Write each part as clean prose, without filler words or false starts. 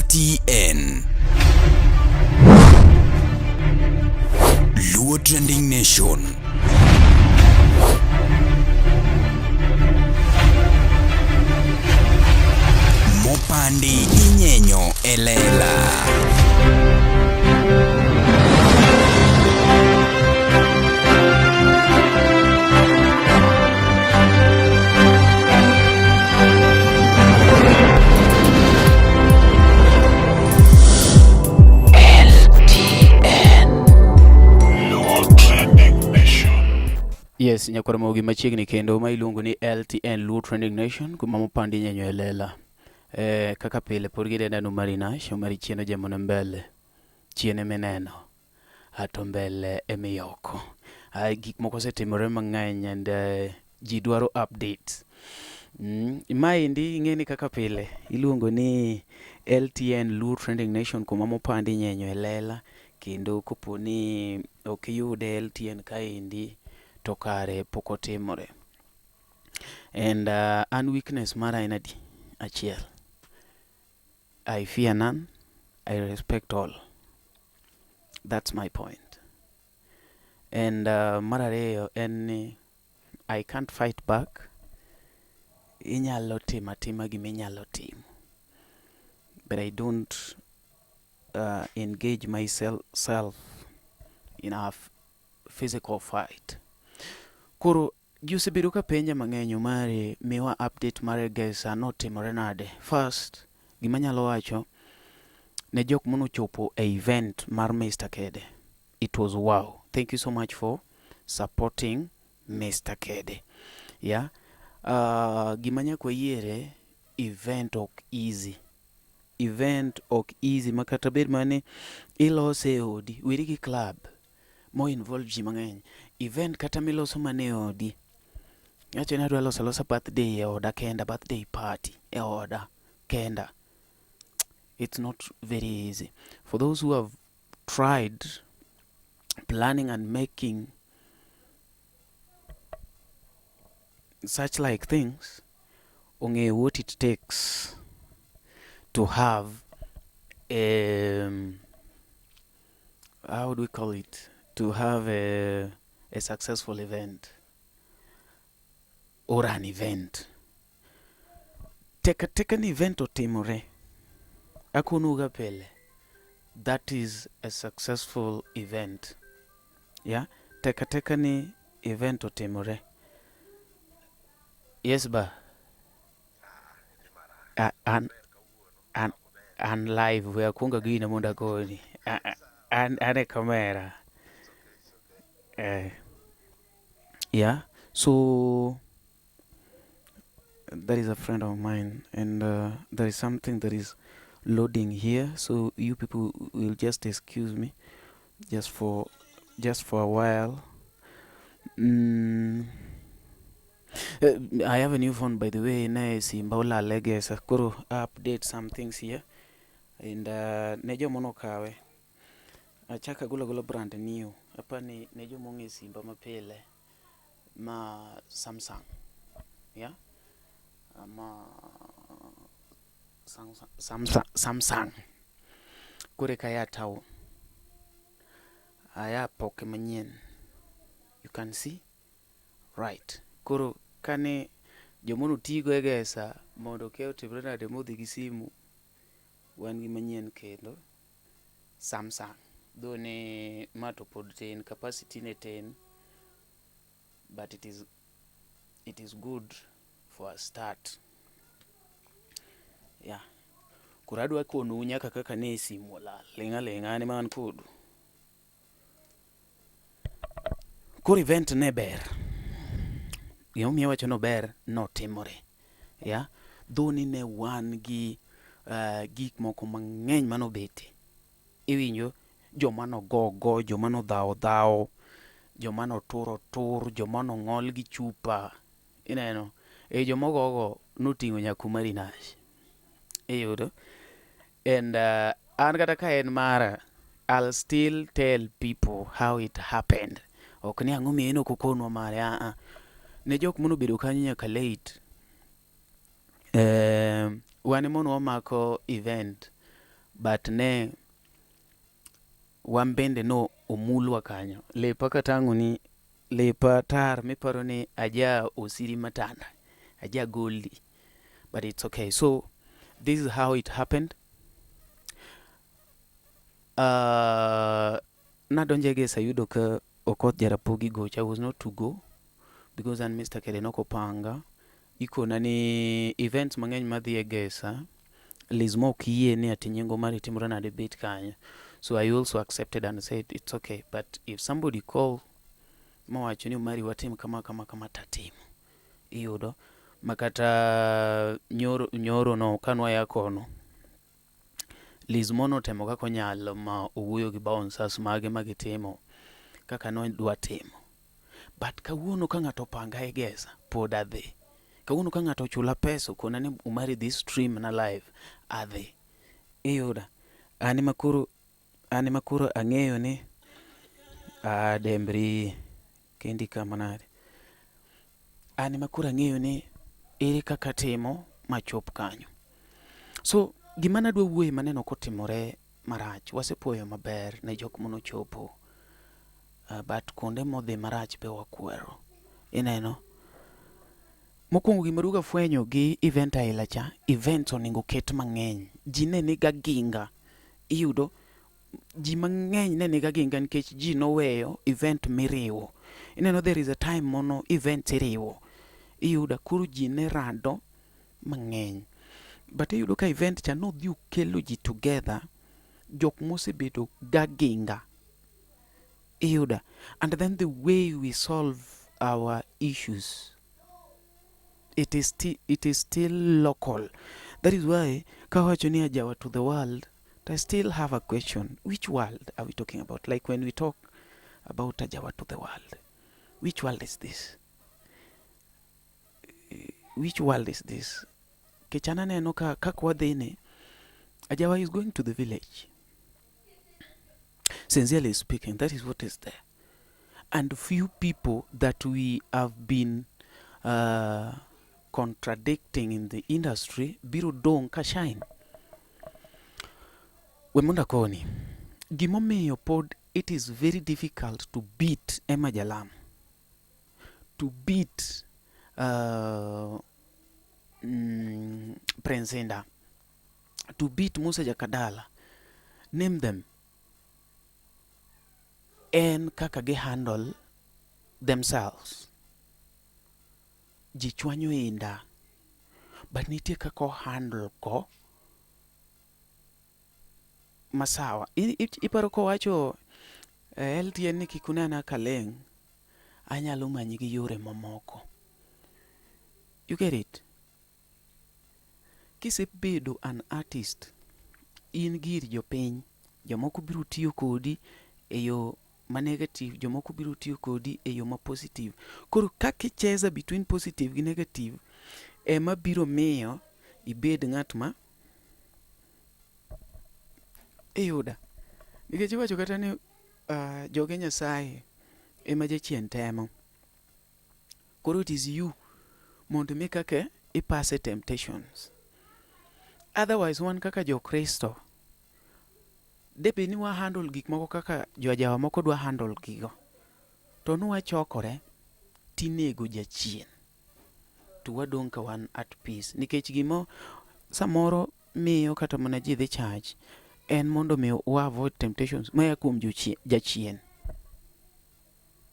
LTN. Luo Trending Nation. Mopandi inyenyo e lela. Yes, nyakwar Mogi machiegni kendo ma iluongo ni LTN Luo Trending Nation kuma mopandi nyenyo e lela. Eh, kaka pile pod gidenda nu mari Nash, Omari chien ojemona mbele. Chien emineno. Ato mbele emiyoko. Ah, gik moko osetimore mang'eny and ji dwaro updates. Maendi ing'e ni kaka pile iluongo ni LTN Luo Trending Nation kuma mopandi nyenyo e lela kendo kopo ni ok iyude LTN kaendi to kare pok otimore. And an weakness mara en adi? Achiel. I fear none, I respect all. That's my point. And mar ariyo en ni I can't fight back. Inyalo timo atima gima inyalo timo. But I don't engage myself self in a physical fight. Koro ji osebedo ka penja mang'eny Omari miwa update mar Egesa notimore nade. First, gima anyalo wacho ne jok manochopo e event mar Mr. Kede. It was wow. Thank you so much for supporting Mr. Kede. Yeah. Gima nyaka wayiere, event ok easy. Event ok easy ma kata bed mana ni ilose e odi, weri gi club mo involve ji mang'eny. Event kata miloso mana e odi. Awacho ni adwa loso alosa birthday e oda kenda, birthday party e oda kenda. It's not very easy. For those who have tried planning and making such like things, ong'eyo what it takes to have how do we call it? To have a successful event or an event. Tek ateka ni event otimore, akonuga pile, that is a successful event. Yeah? Tek ateka ni event otimore. Yes ba. An live we akwongo agina mondo agoni. An e kamera. Eh. Yeah. So that is a friend of mine and there is something that is loading here, so you people will just excuse me just for a while. I have a new phone, by the way. Ne simba olal e gesa, koro update some things here and ne joma nokawe achako agolo agola brand new. Apani ne joma ong'e simba mapile ma Samsung, yeah, ma Samsung, Samsung, Samsung. Koro eka aya town aya poke manyien, you can see, right? Koro kane joma notigo e gesa mondo kia otimre nade modhi gi simu, wan gi manyien kendo Samsung, though ne ma to pod tin, capacity ne tin, but it is good for a start, yeah. Koro adwa konou nyaka kaka ne simu olal. Ling' aling'a, an ema an kodu. Koro event ne ber. Gimomiyo awacho ni ober, notimore, yeah, though ni ne wan gi gik moko mang'eny manobete. Iwinjo? Joma nogo go, joma nodhawo dhawo, joma notur otur, joma nong'ol gi chupa. Ineno? E joma ogo go noting'o nyaka Umari Nash. Iyudo? And an kata ka en mara, I'll still tell people how it happened. Ok ni ang'o miyo en ok okonwa mare, ah ah. Ne jok manobedo kanyo nyaka late. Wan ema ne wamako event. But ne wan bende no omulwa kanyo. Lepa katang'oni, lepa tar miparo ni aja Osiri Matanda, aja Goldie. But it's okay. So this is how it happened. Nadonjo e Gesa ayudo ka Okoth Jarapogi gocha. I was not to go because an Mr. Kede nokopanga. Ikona ni events mang'eny madhi e Gesa, Liz mok yie ni ati nying Omari timore nade bet kanyo. So I also accepted and said it's okay. But if somebody call mowacho ni Omari watim kama kama kama tatimo. Iyudo makata nyoro, nyoro no kanwaya kono Liz Mo notemo kaka onyalo ma owuoyo gi bouncers mage ma gitimo kaka nodwa timo. But kawuono ka ng'ato opanga e Gesa, pod adhi. Kawuono ka ng'ato ochula pesa okona ni Omari dhi stream na live, adhi. Iyuda? An ema koro an ema koro ang'eyo ni adembri kendi kama nade. An ema koro ang'eyo ni ere kaka atimo machop kanyo. So gima nadwa wuoye maneno kotimore marach, wasepuoyo maber ne jok manochopo but kuonde modhi marach be wakwero. Ineno? Mokwongo gima duogo afwenyo gi event aila cha, events onego ket mang'eny. Ji ne niga ginga. Iyudo ji mang'eny ne niga ginga nikech ji noweyo event miriwo. Ineno there is a time mono events iriwo. Iyudo koro ji ne rado mang'eny. But iyudo ka event cha nodhi okelo ji together, jok mosebedo ga ginga. Iyuda? And then the way we solve our issues, it is still local. That is why kawacho ni ajawa to the world, I still have a question. Which world are we talking about? Like when we talk about ajawa to the world, which world is this? Which world is this? Kech an aneno ka kaka wadhi ni, ajawa is going to the village. Sincerely speaking, that is what is there. And few people that we have been contradicting in the industry biro dong' ka shine. We mondo akoni, gimomiyo pod it is very difficult to beat Emma Jalam, to beat Prince Indah, to beat Musa Jakadala, name them, en kaka gi handle themselves. Ji chwanyo Indah, but nitie kaka o handle go masawa. Iparo kowacho LTN ni kik unena kaling', anyalo manyi gi yore mamoko. You get it? Kisebedo an artist, in gir jopiny, jomoko biro tiyo kodi e yo ma negative, jomoko biro tiyo kodi e yo ma positive. Koro kaka icheza between positive gi negative ema biro miyo ibed ng'at ma iyuda. Nikech iwacho kata ni joge Nyasaye ema jachien temo. Koro it is you mondo imi kaka ipase temptations. Otherwise wan kaka jo-Kristo, debed ni wa handle gik moko kaka jo ajawa moko dwa handle gigo, to nwachokore tinego jachien to wadong' ka wan at peace. Nikech gimo samoro miyo kata mana ji dhi church en mondo mi wa avoid temptations maya kuom jachien.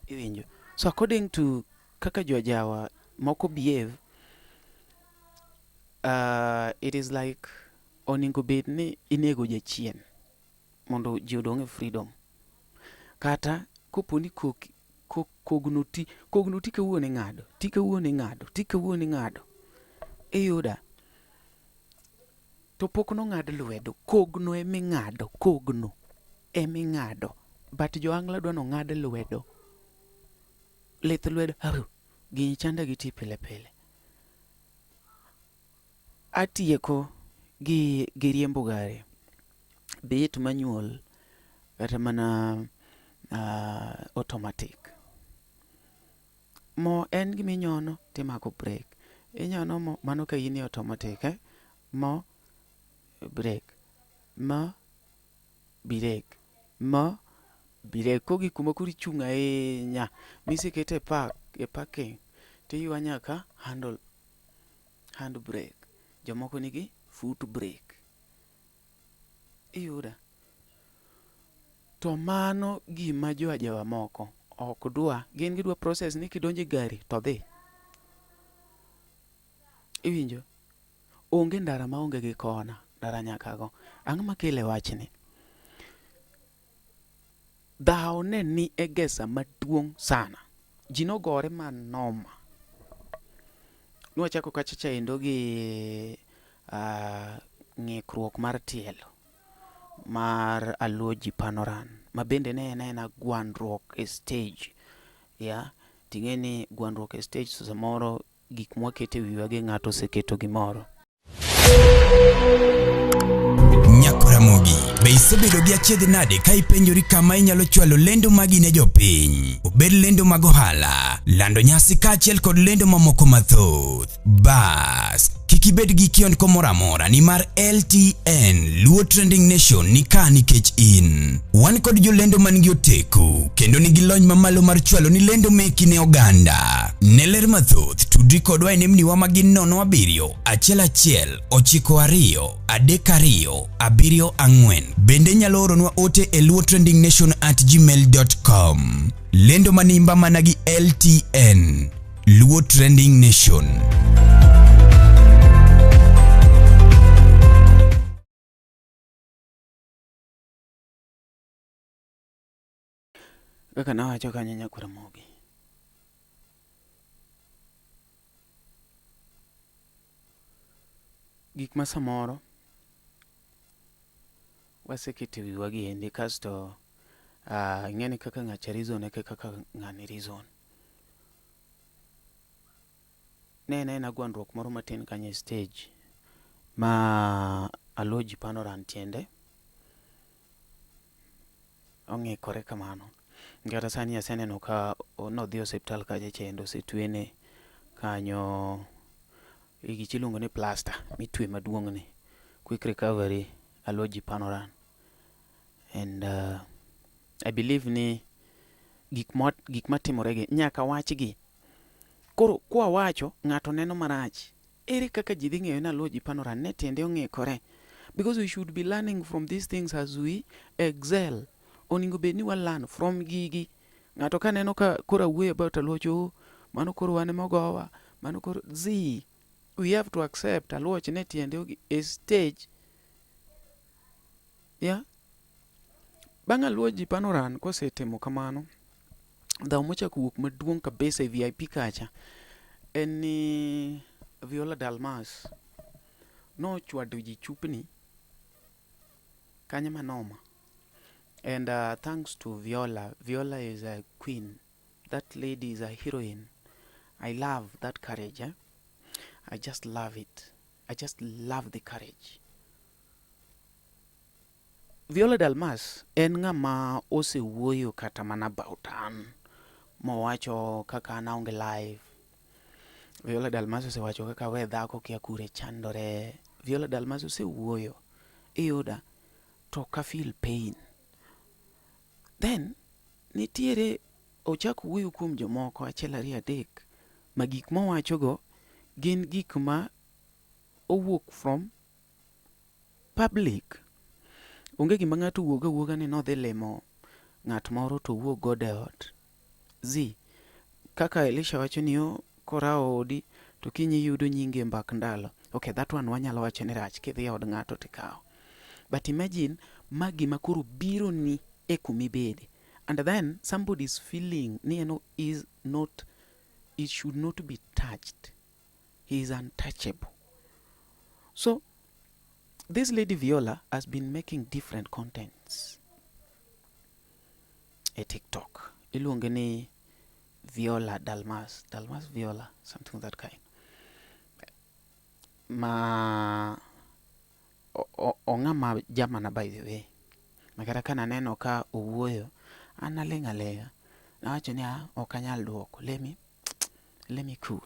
Iwinjo? So according to kaka jo ajawa moko behave, it is like onego bed ni inego jachien mondo ji odong' e freedom. Kata kopo ni kogno ti, kogno ti kawuono ing'ado, ti kawuono ing'ado, ti kawuono ing'ado. Iyuda? To pok nong'ad lwedo, kogno eming'ado, kogno eming'ado. But jo Angla dwa nong'ad lwedo. Lith lwedo, haru, gini chanda gi ti pile pile. Atieko gi riembo gari, be it manual kata mana automatic. Mo en gima inyono timako brake. Inyono mo, mano ka in e automatic, eh? Mo, brake. Mo. Birek. Ma birek. Kogik kuma koro ichung' ahinya misekete e park e parking tiywa nyaka handle hand brake. Jomoko nigi foot brake. Iyuda? To mano gima jo ajawa moko ok dwa. Gin gidwa process ni kidonjo e gari to dhi. Iwinjo? Onge ndara maonge gi kona, ndara nyaka go. Ang'o makele wachni? Dhawo ne ni e gesa maduong' sana. Ji nogore manoma. Nwachako kacha chaendo gi ng'ikruok mar tielo mar Aluoji Panoran ma bende ne en aena gwandruok e stage. Yeah, ting'e ni gwandruok e stage samoro gik mwaketo e wiwa gi ng'ato oseketo gimoro. Nyakoramogi, be isebedo gi achiedh nade ka ipenjori kama inyalo chwalo lendo magi ne jopiny? Obed lendo mag ohala, lando nyasi kaachiel kod lendo mamoko mathoth. Bas, kik ibed gi kiondko moro amora nimar LTN Luo Trending Nation ni ka nikech in. Wan kod jolendo man gi oteku kendo nigi lony mamalo mar chwalo ni lendo meki ne oganda. Ne ler mathoth, tudri kodwa e nembniwa ma gin 07 11 92 32 74. Bende inyalo oronwa ote e luotrendingnation@gmail.com. Lendo manimba mana gi LTN. Luo Trending Nation. Kaka nawacho kanyo nyakwar Ramogi. Gik ma samoro waseketo e wiwa gi endi kasto ing'e ni kaka ng'acha reason e kaka ng'ani reason. Ne en aena gwandruok moro matin kanyo e stage ma Aloji Panoran tiende ong'ikore kamano. Kata sani aseneno ka nodhi e osiptal kacha chande osetwene kanyo gicha iluongo ni plasta mitwe maduong' ni. Quick recovery Aloji Panoran. And I believe ni gik matimore gi nyaka wachgi. Koro kwawacho ng'ato neno marach. Ere kaka ji dhi ng'eyo ni Aloji Panoran ne tiende ong'ikore? Because we should be learning from these things as we excel. Onego bed ni wa learn from gigi. Ng'ato ka neno ka koro awuoyo about Aluoch, oh, mano koro wan ema ogowa, mano koro zii. We have to accept Aluoch ne tiende e stage. Yeah. Bang' Aluoji Panoran kosetimo kamano, dhawo mochako wuok maduong' kabisa e VIP kacha en ni Viola Dalmas nochwado ji chupni kanyo manoma. And thanks to Viola. Viola is a queen. That lady is a heroine. I love that courage. Eh? I just love it. I just love the courage. Viola Dalmas en ng'ama osewuoyo kata mana about an mowacho kaka an aonge live. Viola Dalmas osewacho kaka awe dhako kia kure chandore. Viola Dalmas osewuoyo. Iyuda to ok a feel pain. Then nitiere ochak wuoyo kuom jomoko achiel ariyo adek ma gik mowachogo gin gik ma owuok from public. Onge gima ng'ato wuog awuoga ni nodhi limo ng'at moro to owuog godo e ot. Zii, kaka Elisha wacho ni oh, korawo odi to kiny iyudo nyingi e mbak ndalo. Okay, that one wanyalo wacho ni rach kidhi e od ng'ato tikawo. But imagine ma gima koro bironi e kumibede. And then somebody is feeling ni en is not, it should not be touched. He is untouchable. So this lady Viola has been making different contents e TikTok. Iluonge ni Viola Dalmas, Dalmas Viola, something of that kind. Ma ong'ama jamana by the way. Makata ka naneno ka owuoyo, an naling' aling'a. Nawacho ni ah, ok anyal duoko. Let me cool.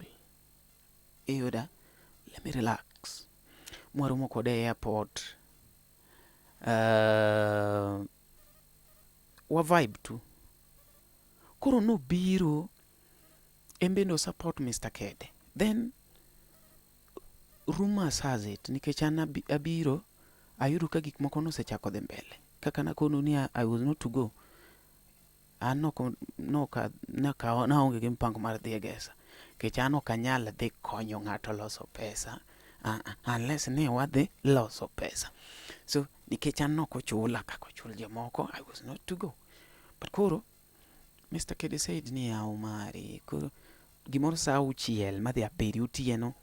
Iyuda? Let me relax. Mwaromo kode e airport. Wa vibe tu. Koro nobiro en bende o support Mr. Kede. Then rumors has it nikech an abiro ayudo ka gik moko nosechako dhi mbele. Kaka nakonu ni I was not to go. An naonge gi mpango mar dhi e Gesa. Nikech an ok anyal dhi konyo ng'ato loso pesa unless ni wadhi loso pesa. So nikech an nok ochula kaka ochul jomoko, I was not to go. But koro Mr. Kede said ni yaw mari koro gimoro saa 6 madhi 7 otieno.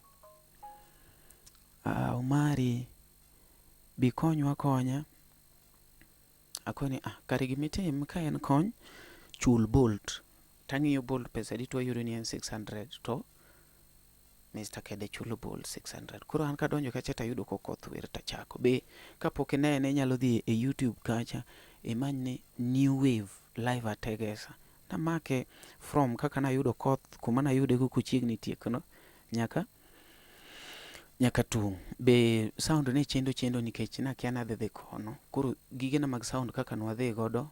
Omari bi konywa akonya. Akoni ah, kare gimitim ka en kony, chul Bolt. Tang'iyo Bolt pesa adi to wayudo ni en 600 to Mr. Kede chulo Bolt 600. Koro an kadonjo kacha tayudo kokoth wer tachako. Be kapok inene inyalo dhi e YouTube kacha imany ni New Wave live at Egesa. Namake from kaka nayudo koth kuma nayude go kochiegni tieko no nyaka tung'. Be sound ne chendo chendo nikech nakia ni adhi dhi kono. Koro gigena mag sound kaka nwadhi godo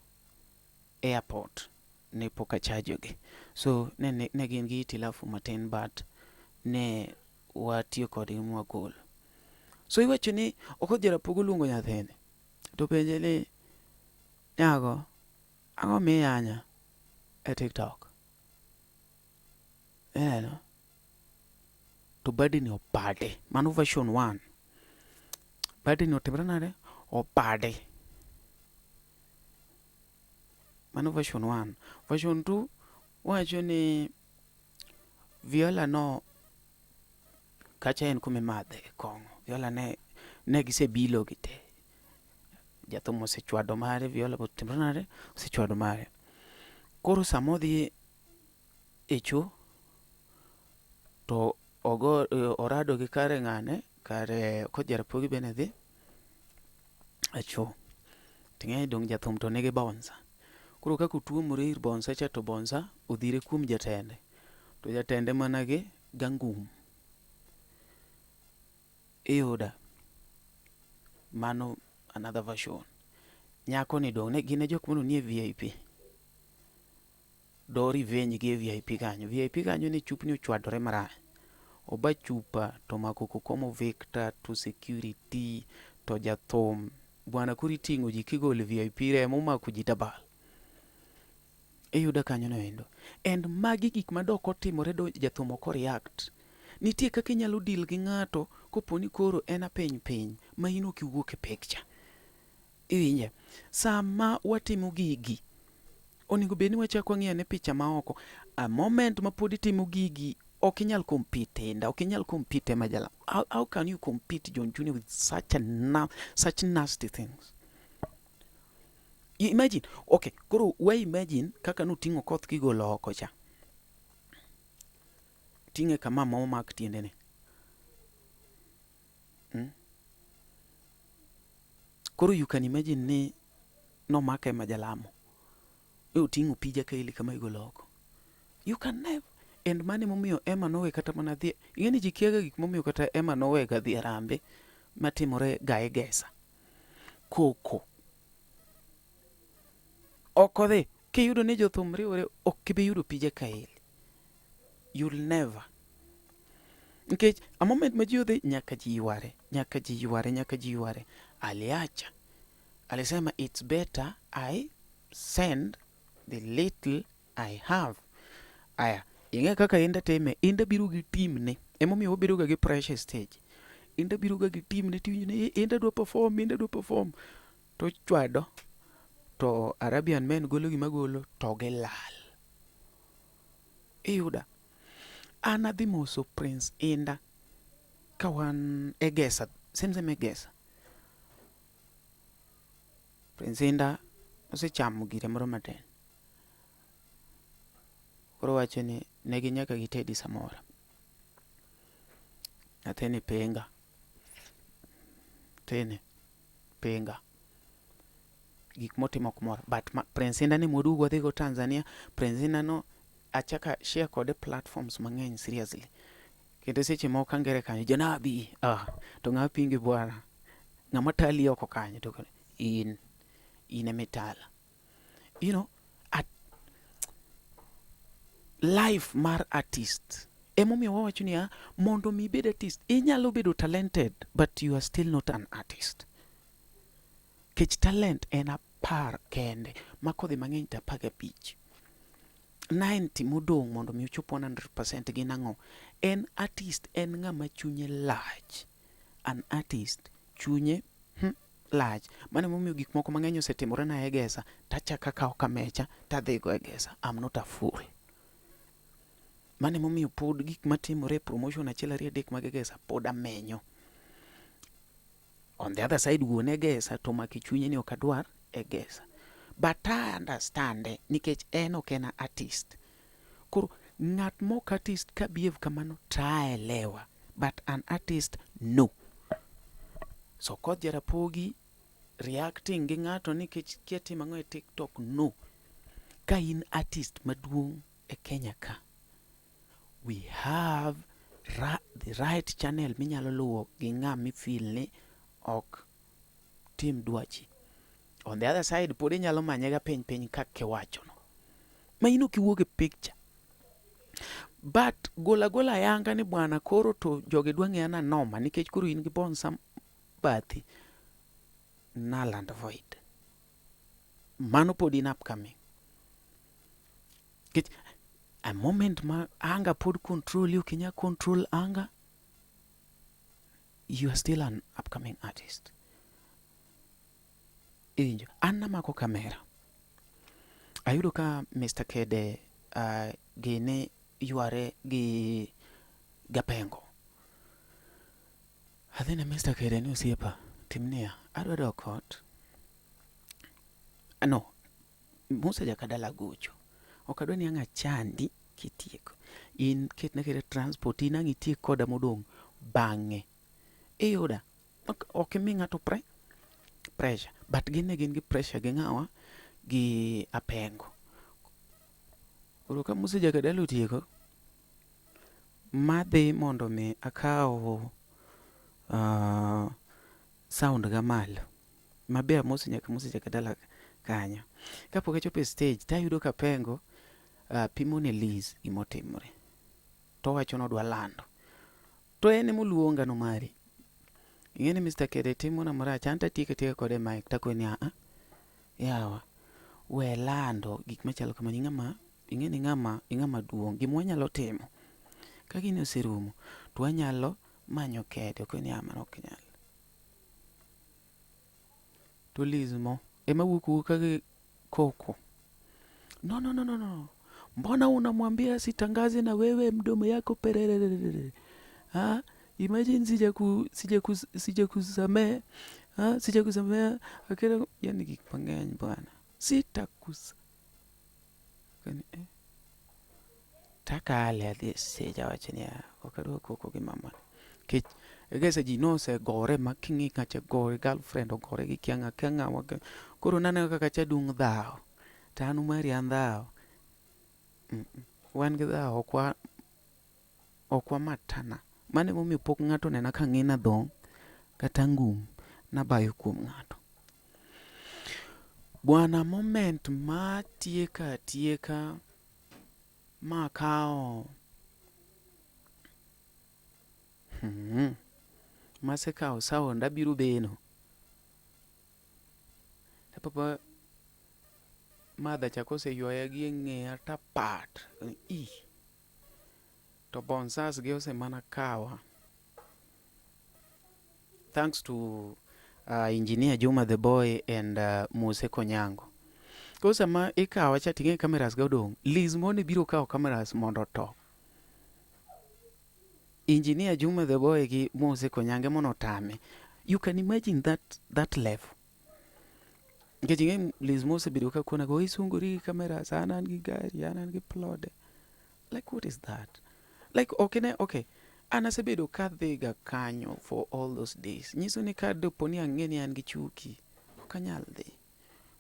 airport ne pok achajo gi. So ne gin gi hitilafu matin but ne watiyo kodgi mwagolo. So iwacho ni Okoth Jarapogo oluongo nyathine to penje ni nyago ang'o miyanya e TikTok? Ineno? To badi ni obade. Mano version 1. Badi ni otimre nade? Obade. Mano version 1. Version 2 wacho ni Viola no kacha en kuma imadhe kong'o. Viola ne gisebilo gi te. Jathum osechwado mare, Viola be otimre nade? Osechwado mare. Koro sama odhi e cho to ogo orado gi kare ng'ane, kare Okoth Jarapogi bende dhi e cho. Ting'e ni dong' jathum to nigi bonsa. Koro kaka otuomore ir bonsa cha to bonsa odhire kuom jatende. To jatende mana gi gangum. Iyuda. Mano another version. Nyako ni dong' ne gin e jok mane nie VIP. Do revenge gi e VIP kanyo. VIP kanyo ne chupni ochwadore marach. Oba chupa to omako Kokomo Victor to security to jathum. Bwana koro iting'o ji kigolo e VIP remo omako ji tabal. Iyuda kanyo no endo. And magi gik ma dok otimore do jathum ok react. Nitie kaka inyalo deal gi ng'ato kopo ni koro en apiny piny ma in ok iwuok e picture. Iwinje? Sama watimo gigi, onego bed ni wachako wang'iyo ane picha maoko. A moment ma pod itimo gigi, ok inyal compete Indah, ok inyal compete Emma Jalamo. How can you compete John Junior with such nasty things? You imagine, okay, koro wa imagine kaka noting'o koth kigolo oko cha. Ting'e kama ma omak tiendene. Koro you can imagine ni nomake Emma Jalamo. E oting'o pija kaeli kama igolo oko. You can never. And mano emomiyo Emma nowe kata mana dhi. Ing'e ni ji kiaga gik momiyo kata Emma nowega dhi Harambee matimore ga e Gesa. Koko. Ok odhi. Kiyudo ni jothum riwore ok ibi yudo pija kaeli. You'll never. Nikech a moment ma ji odhi nyaka ji yware, nyaka ji yware, nyaka ji yware. Aliacha. Alisema it's better I send the little I have. Aya, ing'e kaka Indah time, Indah biro gi team ne. Emomiyo wabedo ga gi pressure stage. Indah biro ga gi team ne tiwinjo ni Indah dwa perform, Indah dwa perform. To chwado to Arabian men golo gima golo to gilal. Iyuda. An adhi moso Prince Indah ka wan e Gesa, same same e Gesa. Prince Indah osechamo gire moro matin. Koro wacho ni ne gi nyaka gitedi samoro. Nyathini pinga. Nyathini pinga. Gik motimo ok mora. But Prince Indah ni mwaduogo wadhi go Tanzania, Prince Indah no achaka share kode platforms mang'eny seriously. Kendo seche moko kangere kanyo, janabi, ah, to ng'a pingi bwana. Ng'ama tali oko kanyo to In emitala. At life mar artist emomiyo wawacho niya, mondo mi ibed artist, inyalo bedo talented, but you are still not an artist. Kech talent en 10 kende, ma kodhi mang'eny to 15. 90 modong' mondo mi ochop 100% gin ang'o? En artist en ng'ama chunye lach. An artist chunye lach. Mano emomiyo gik moko mang'eny osetimore na Egesa, tachako akawo kamecha tadhigo Egesa. I'm not a fool. Mano emomiyo pod gik matimore e promotion achiel ariyo adek mag Egesa pod amenyo. On the other side, wuon Egesa to omako e chunye ni ok adwar Egesa. But I understand nikech en ok en artist. Koro ng'at mok artist ka behave kamano taelewa. But an artist, no. So Koth Jarapogi reacting gi ng'ato nikech kia timo ang'o e TikTok, no. Ka in artist maduong' e Kenya ka, we have the right channel minyalo luwo gi ng'ama i feel ni ok tim dwachi. On the other side, pod inyalo manye ga piny piny kaka iwacho no. Ma in ok iwuog e picture. But gola gola ayanga ni bwana koro to jogi dwa ng'eya na noma nikech koro in gi bonsa bathi, null and void. Mano pod in upcoming. Nikech a moment ma anger pod control you, ok inyal control anger, you are still an upcoming artist. Iwinjo? An namako kamera. Ayudo ka Mr. Kede gini yware gi Gapengo. Adhi ne Mr. Kede ni, "Osiepa, tim niya, adwa dok ot." No, Musa Jakadala gocho. Ok adwa ni ang' achandi kitieko. In ketna keta transport, in ang' itiek koda modong' bang'e. Iyuda? Ok imi ng'ato pressure. But gin ne gin gi pressure gi ng'awa? Gi Apengo. Koro ka Musa Jakadala otieko, madhi mondo mi akaw sound ga malo. Mabe amoso nyaka Musa Jakadala kanyo. Kapok achopo e stage, tayudo ka Pengo pimo ne Liz gimotimore. Towacho ni odwa lando. To en emoluonga no mari. Ing'e ni Mr. Kede timona marach, an tatieko atieka kode e mic takone ni aa, yawa, we lando gik machalo kamano, ing'ama, ing'e ni ing'ama duong', gima wanyalo timo, ka gini oserumo, to wanyalo manyo Kede, okoni ni mano ok nyal. To Liz mo, ema wuok wuoka gi koko. "No, no, no, no, no. Mbona unamwambia sitangaze na wewe mdomo yako perererere? Ah, imagine sijakusamea. Ah, sijakusamea." Akira, yani gik mang'eny bwana. Sitakusa. Kani, eh. Takale adhi e stage awacho niya, ok adwa koko gi mama. Kech Egesa ji nosegore ma king'i kacha gore, girlfriend ogore gi kia ng'a, kia ng'awa. Koro naneno kaka cha dung' dhawo. To an Umari an dhawo. Wan gi dhawo, ok wamatana. Mano emomiyo pok ng'ato onena ka ng'ina dhong' kata ngum nabayo kuom ng'ato. Bwana, moment ma tieka atieka ma akawo masekawo sound abiro beno. To papa madha cha koseywaya gi e ng'eya tapat. Ih. To bouncers gi osemana kawa. Thanks to Engineer Juma the boy and Mose Konyango. Koro sama ikawa cha ting'e cameras ga odong'. Liz Mone biro kawo cameras mondo oto. Engineer Juma the boy gi Mose Konyango ema notame. You can imagine that level. Nikech ing'e Liz Mo osebedo ka kona go isungori gi cameras, an an gi gari, an an gi plode. Like, what is that? Like, ok ne okay. An asebedo kadhiga kanyo for all those days. Nyiso ni ka dopo ni ang'e ni an gi chuki, ok anyal dhi.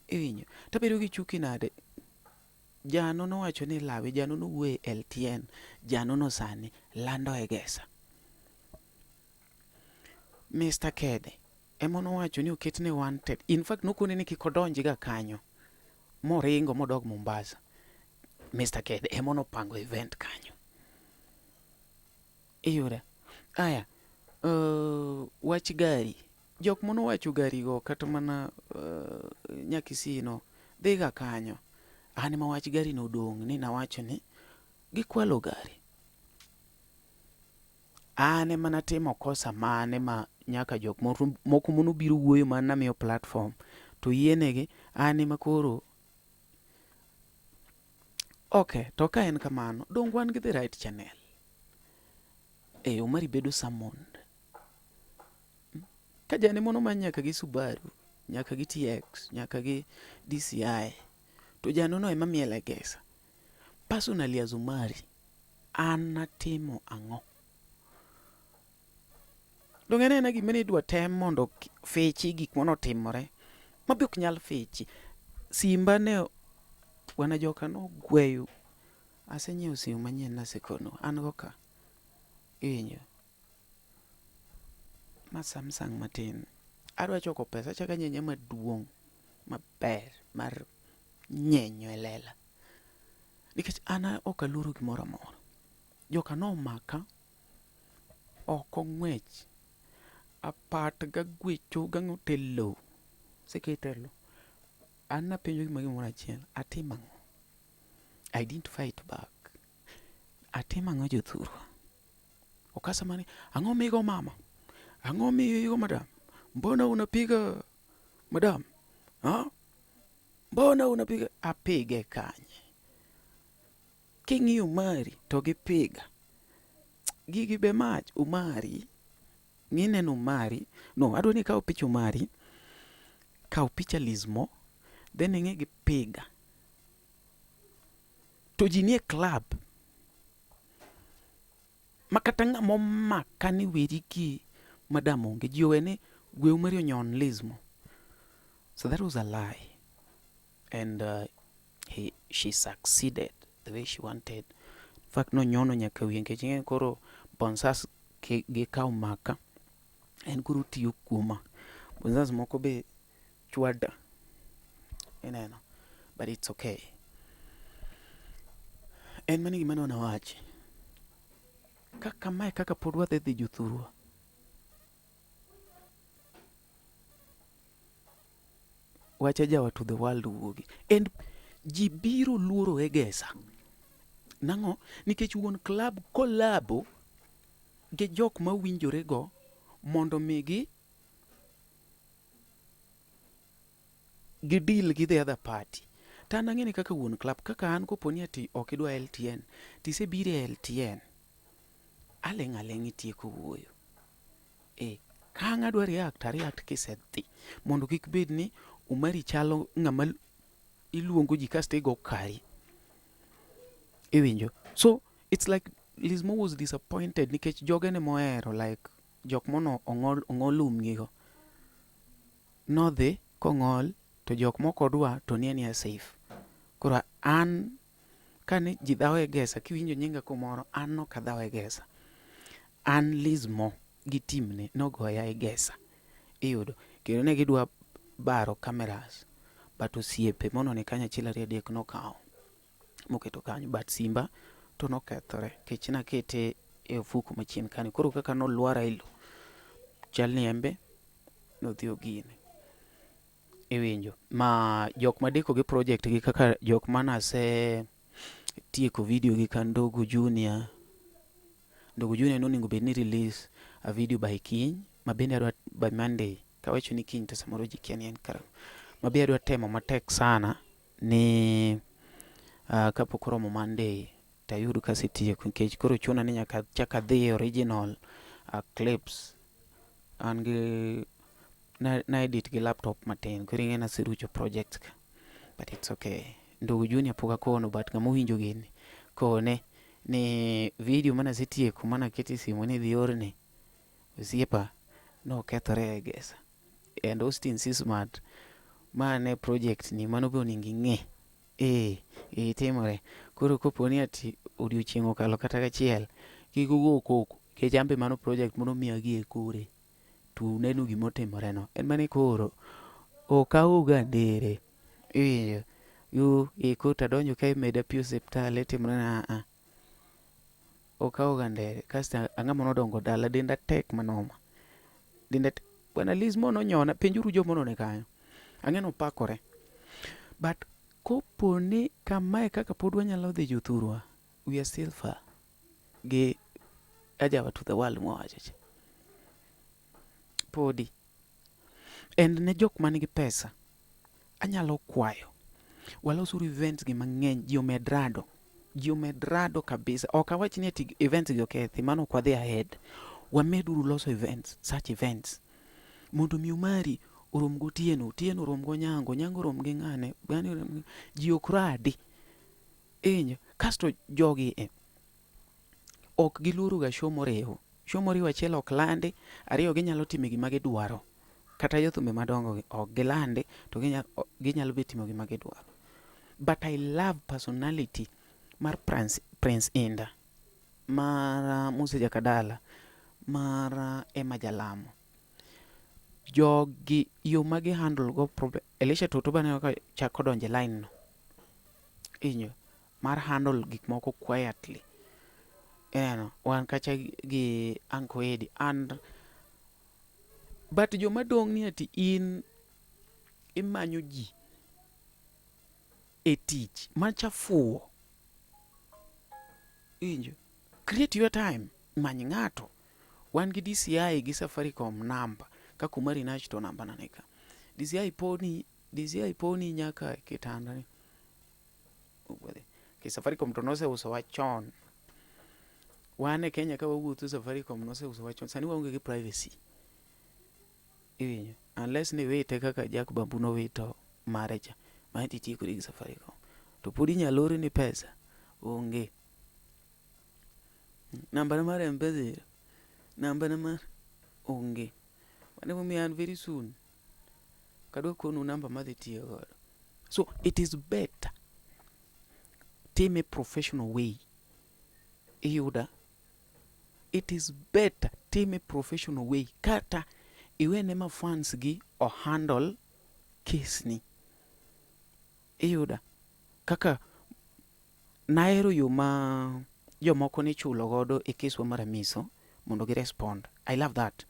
Iwinjo? Tabedo gi chuki nade? Jano nowacho ni lawe, jano nowuoyo e LTN, jano no sani lando Egesa. Mr. Kede. Ema nowacho ni oketne wanted. In fact nokone ni kik odonj ga kanyo. Moringo modok Mombasa. Mr. Kede ema nopango event kanyo. Iyuda. Aya, wach gari. Jok manowacho gari go kata mana Nyakisii no dhiga kanyo. An ema wach gari no odong' ni nawacho ni gikwalo gari. An ema natimo kosa mane ma nyaka jok moko manobiro wuoyo man namiyo platform to yienegi an ema koro Okay, to ka en kamano, donge wan gi the right channel? Eh, Omari bedo summoned. Ka jane mono many nyaka gi Subaru, nyaka gi TX, nyaka gi DCI, to janono ema miel e gesa. Personally as Omari, an natimo ang'o? Donge en aena gima ne idwa tem mondo fichi gik manotimore ma be ok nyal fichi. Simba ne wana joka nogweyo. Asenyiewo simu manyien nasekonu. An go ka. Iwinjo? Ma Samsung matin. Adwa choko pesa achako anyenye maduong' maber mar nyenyo e lela. Nikech an ok aluoro gimoro amora. Joka nomaka oko ng'wech. Apat gagwecho gang'o te lowo. Osekete e lowo. An napenjo gima gimoro achiel, atim ang'o? I didn't fight back. Atim ang'o jothurwa? Okasa mane, ang'o migo mama? Ang'o migo madam? Mbona unapiga madam? Ha? Mbona unapiga? Apige kanye? King'iyo Umari to gipiga. Gigi be mach Umari. Ng'ineno Umari. No, adwa ni ikaw picha Umari. Kaw picha Lizmo. Then ing'i gipiga. To ji nie club. Ma kata ng'ama omaka ni weri gi madam onge. Ji owe ni gwe Umari onyon Lizmo. So that was a lie. And she succeeded the way she wanted. In fact, nonyono nyaka wiye nikech ing'e koro bouncers gikawo maka. En koro otiyo kuoma. Bouncers moko be chwada. Ineno? But it's okay. En mana gima ne nawachi. Kaka mae kaka pod wadhi dhi jothurwa. Wach ajawa to the world wuogi. And ji biro luoro Egesa. Nang'o? Nikech wuon club kolabo gi jok mawinjore go mondo mi gi gi deal gi the other party. To an ang'e ni kaka wuon club, kaka an kopo ni ati ok idwa LTN, tisebiro e LTN, aling' aling' itieko wuoyo. Eh, ka ang' adwa react, a react kisedhi. Mondo kik bed ni Umari chalo ng'ama iluongo ji kasto igo kari. Iwinjo? So, it's like Lizmo was disappointed nikech jogene mohero like jok mono ong'ol ong'ol umgi go. Nodhi kong'ol to jok mok odwa to nie ania safe. Koro an kane ji dhawo e gesa kiwinjo nyinga kumoro an nok adhaw e gesa. An Lizmo gi team ne nogoya e gesa. Iyudo? Kendo ne gidwa baro cameras but osiepe mono ni kanyo achiel ariyo adek nokawo moketo kanyo but simba to nokethore nikech nakete e ofuku machien kanyo. Koro kaka nolwara e lowo chal ni en be nodhi ogine. Iwinjo? Ma jok madeko gi project gi kaka jok manase tieko video gi ka Ndogo Junior. Ndogo Junior nonego bed ni release a video by kiny ma bende adwa by Monday. Kawacho ni kiny to samoro ji kia ni en karang'o. Ma be adwa temo matek sana ni kapok oromo Monday tayud kasetieko nikech koro chuna ni nyaka achak adhi e original clips. An gi na edit gi laptop matin koro ing'e naserucho projects ka but it's okay. Ndogo Junior pok akono but ng'ama owinjo gini kone ni video mane asetieko mane aketo e simu ni idhi orni osiepa nokethore e gesa. And Austin C Smart ma ne project ni mano be onego ing'e. Ee, ee timore. Koro kopo ni ati odiochieng' okalo kata gachiel, kik ugo koko nikech an be mano project mano miya gi e kore. To uneno gima otimore no. En mana ni koro ok aoga ndere. Iwinjo? Yo e koro to adonjo ka imeda pi osiptal itimore na a a. Ok aoga ndere. Kasto ang'ama nodongo dala denda tek manoma. Denda tek. Bwana Liz mo nonyona, penjuru joma onone kanyo. Ang'e ni opakore. But kopo ni kamae kaka pod wanyalo dhi jothurwa, we are still far gi Ajawa to the world mwawacho cha. Podi. And ne jok man gi pesa, anyalo kwayo walosuru events gi mang'eny, ji omed rado. Ji omed rado kabisa. Ok awach ni ati events gi okethi, mano ok wadhi ahead. Wameduru loso events, such events. Mondo mi Omari orom gotieno, Otieno orom gonyango, Onyango orom gi ng'ane, ng'ane orom gi... Ji ok radi. Iwinjo? Kasto jogi e ok giluoro ga show moriw. Show moriw achiel ok landi, ariyo ginyalo timo gima gidwaro. Kata jothumbe madongo gi ok gilandi to ginyalo be timo gima gidwaro. But I love personality mar Prince Indah, mar Musa Jakadala, mar Emma Jalamo. Jogi yo ma gi handle go problem Elisha Toto be aneno ka chako donjo e line no. Iwinjo? Mar handle gik moko quietly. Ineno? Wan kacha gi Uncle Eddie and but joma dong' ni ati in imanyo ji e tich macha fuwo. Iwinjo? Create your time. Many ng'ato. Wan gi DCI gi Safaricom namba. Ka Kumari Nach to namba na nika. DCI poni, DCI poni nyaka e kitanda ni. Ki Safaricom to noseusowa chon. Wan e Kenya ka wawuotho Safaricom noseusowa chon. Sani waonge gi privacy. Iwinjo? Unless ni iwite kaka Jack Bambu nowito mare cha. Mano titiekori gi Safaricom. To pod inyalo orni pesa. Onge. Namba na mar M-Pesa ero. Namba na mar onge. Mano emomiyo an very soon ok adwa konu namba madhi tiyo godo. So it is better time professional way. Iyuda? It is better time professional way kata iwene ma fans gi o handle case ni. Iyuda? Kaka nahero yo ma jomoko nichulo godo e keswa mar Amiso mondo gi respond. I love that.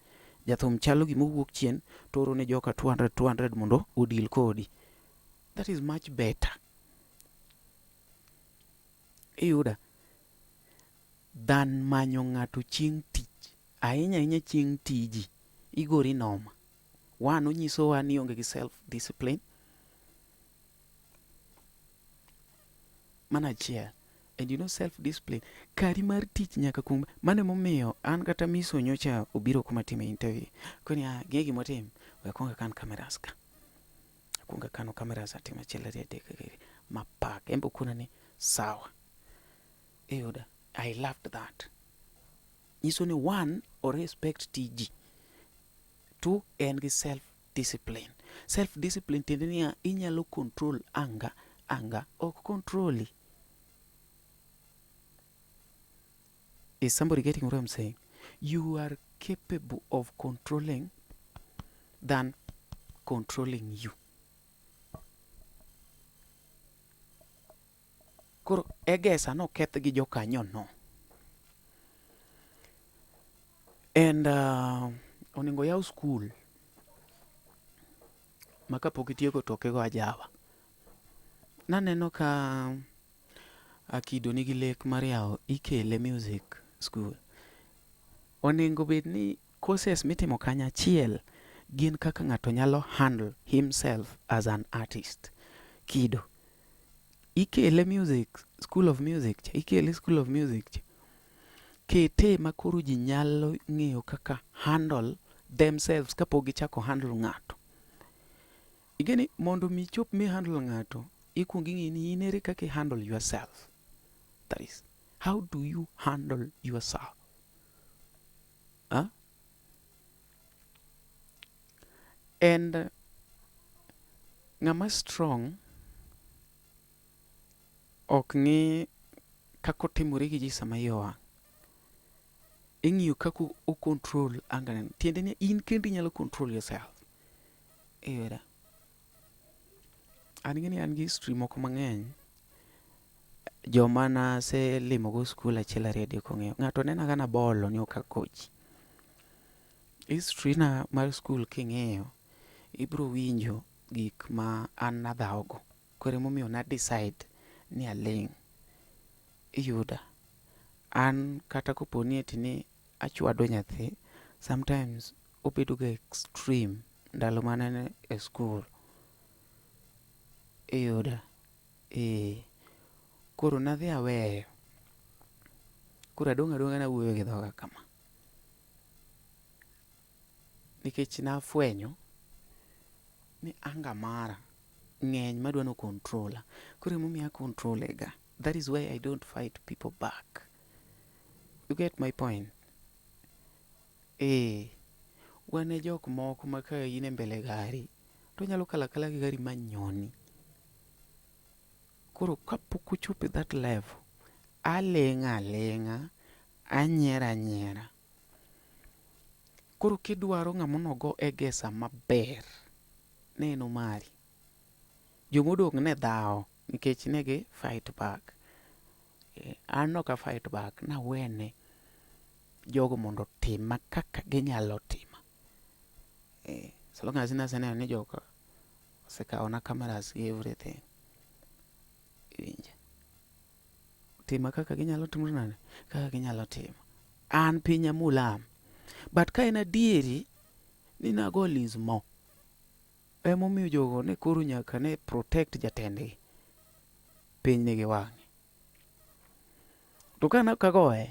Jathum chalo gima owuok chien to oro ne joka 200 200 mondo o deal kodi. That is much better. Iyuda? Than manyo ng'ato chieng' tich. Ahinya ahinya chieng' tiji. Igori noma. One, onyisowa ni ionge gi self discipline. Mano achiel. And you know self discipline. Kari mar tich nyaka kuong mano emomiyo an kata Miso nyocha obiro kuma atime interview. Koni ah, ng'e gima watim? We akwong akan cameras ka. Akwong akano cameras atimo achiel ariyo adek mapak. En be okona ni sawa. Iyuda? I loved that. Nyiso ni one, o respect tiji. Two, en gi self discipline. Self discipline tiende niya inyalo control anger, anger ok controli. Is somebody getting what I'm saying? You are capable of controlling than controlling you. Koro Egesa noketh gi jokanyono. And onego yaw skul ma kapok itieko to ok igo ajawa. Naneno ka Akido nigi lek mar yawo Ikele Music School. Onego bed ni courses mitimo kanyachiel gin kaka ng'ato nyalo handle himself as an artist. Kido. Ikele Music, School of Music cha, Ikele School of Music cha. Kete ma koro ji nyalo ng'eyo kaka handle themselves kapok gichako handle ng'ato. Ing'e ni mondo mi ichop mi handle ng'ato, ikuongo ing'e ni in ere kaka i handle yourself. That is, how do you handle yourself? Huh? And ng'ama strong ok ng'i kaka otimore gi ji sama iye owang'. Ing'iyo kaka o control anger ne. Tiende ni in kendi inyalo control yourself. Iyuda? An ing'e ni an gi history moko mang'eny. Joma naselimo go skul achiel ariyo adek ong'eyo. Ng'ato nena ga nabolo ni ok akochi. History na mar skul king'iyo, ibiro winjo gik ma an nadhaw go. Koro emomiyo na decide ni aling'. Iyuda? An kata kopo ni eti ni achwado nyathi, sometimes obedo ga extreme ndalo mane an e skul. Iyuda? Ee. Koro nadhi aweyo. Koro adong' adong'a nawuoyo gi dhoga kama. Nikech nafwenyo ni anger mara ng'eny madwa ni o control a. Koro emomiyo a control e ga. That is why I don't fight people back. You get my point? Ee. Wan e jok moko ma ka in e mbele gari to onyalo kalo akala gi gari ma nyoni. Koro kapok ochopo e that level, aling' aling'a, anyiero anyiera. Koro kidwaro ng'ama onogo Egesa maber, ne en Omari. Jomodong' ne dhawo nikech ne gi fight back. An nok a fight back, nawene jogo mondo otima kaka ginyalo tima. So long as naseneno ni joka osekawona cameras gi everything. Iwinjo? Tima kaka ginyalo timo nade? Kaka ginyalo timo. An piny amulam. But ka en adieri ni nago Liz mo, emomiyo jogo ne koro nyaka ne protect jatendgi. Piny nigi wang'e. To ka ne ok agoye,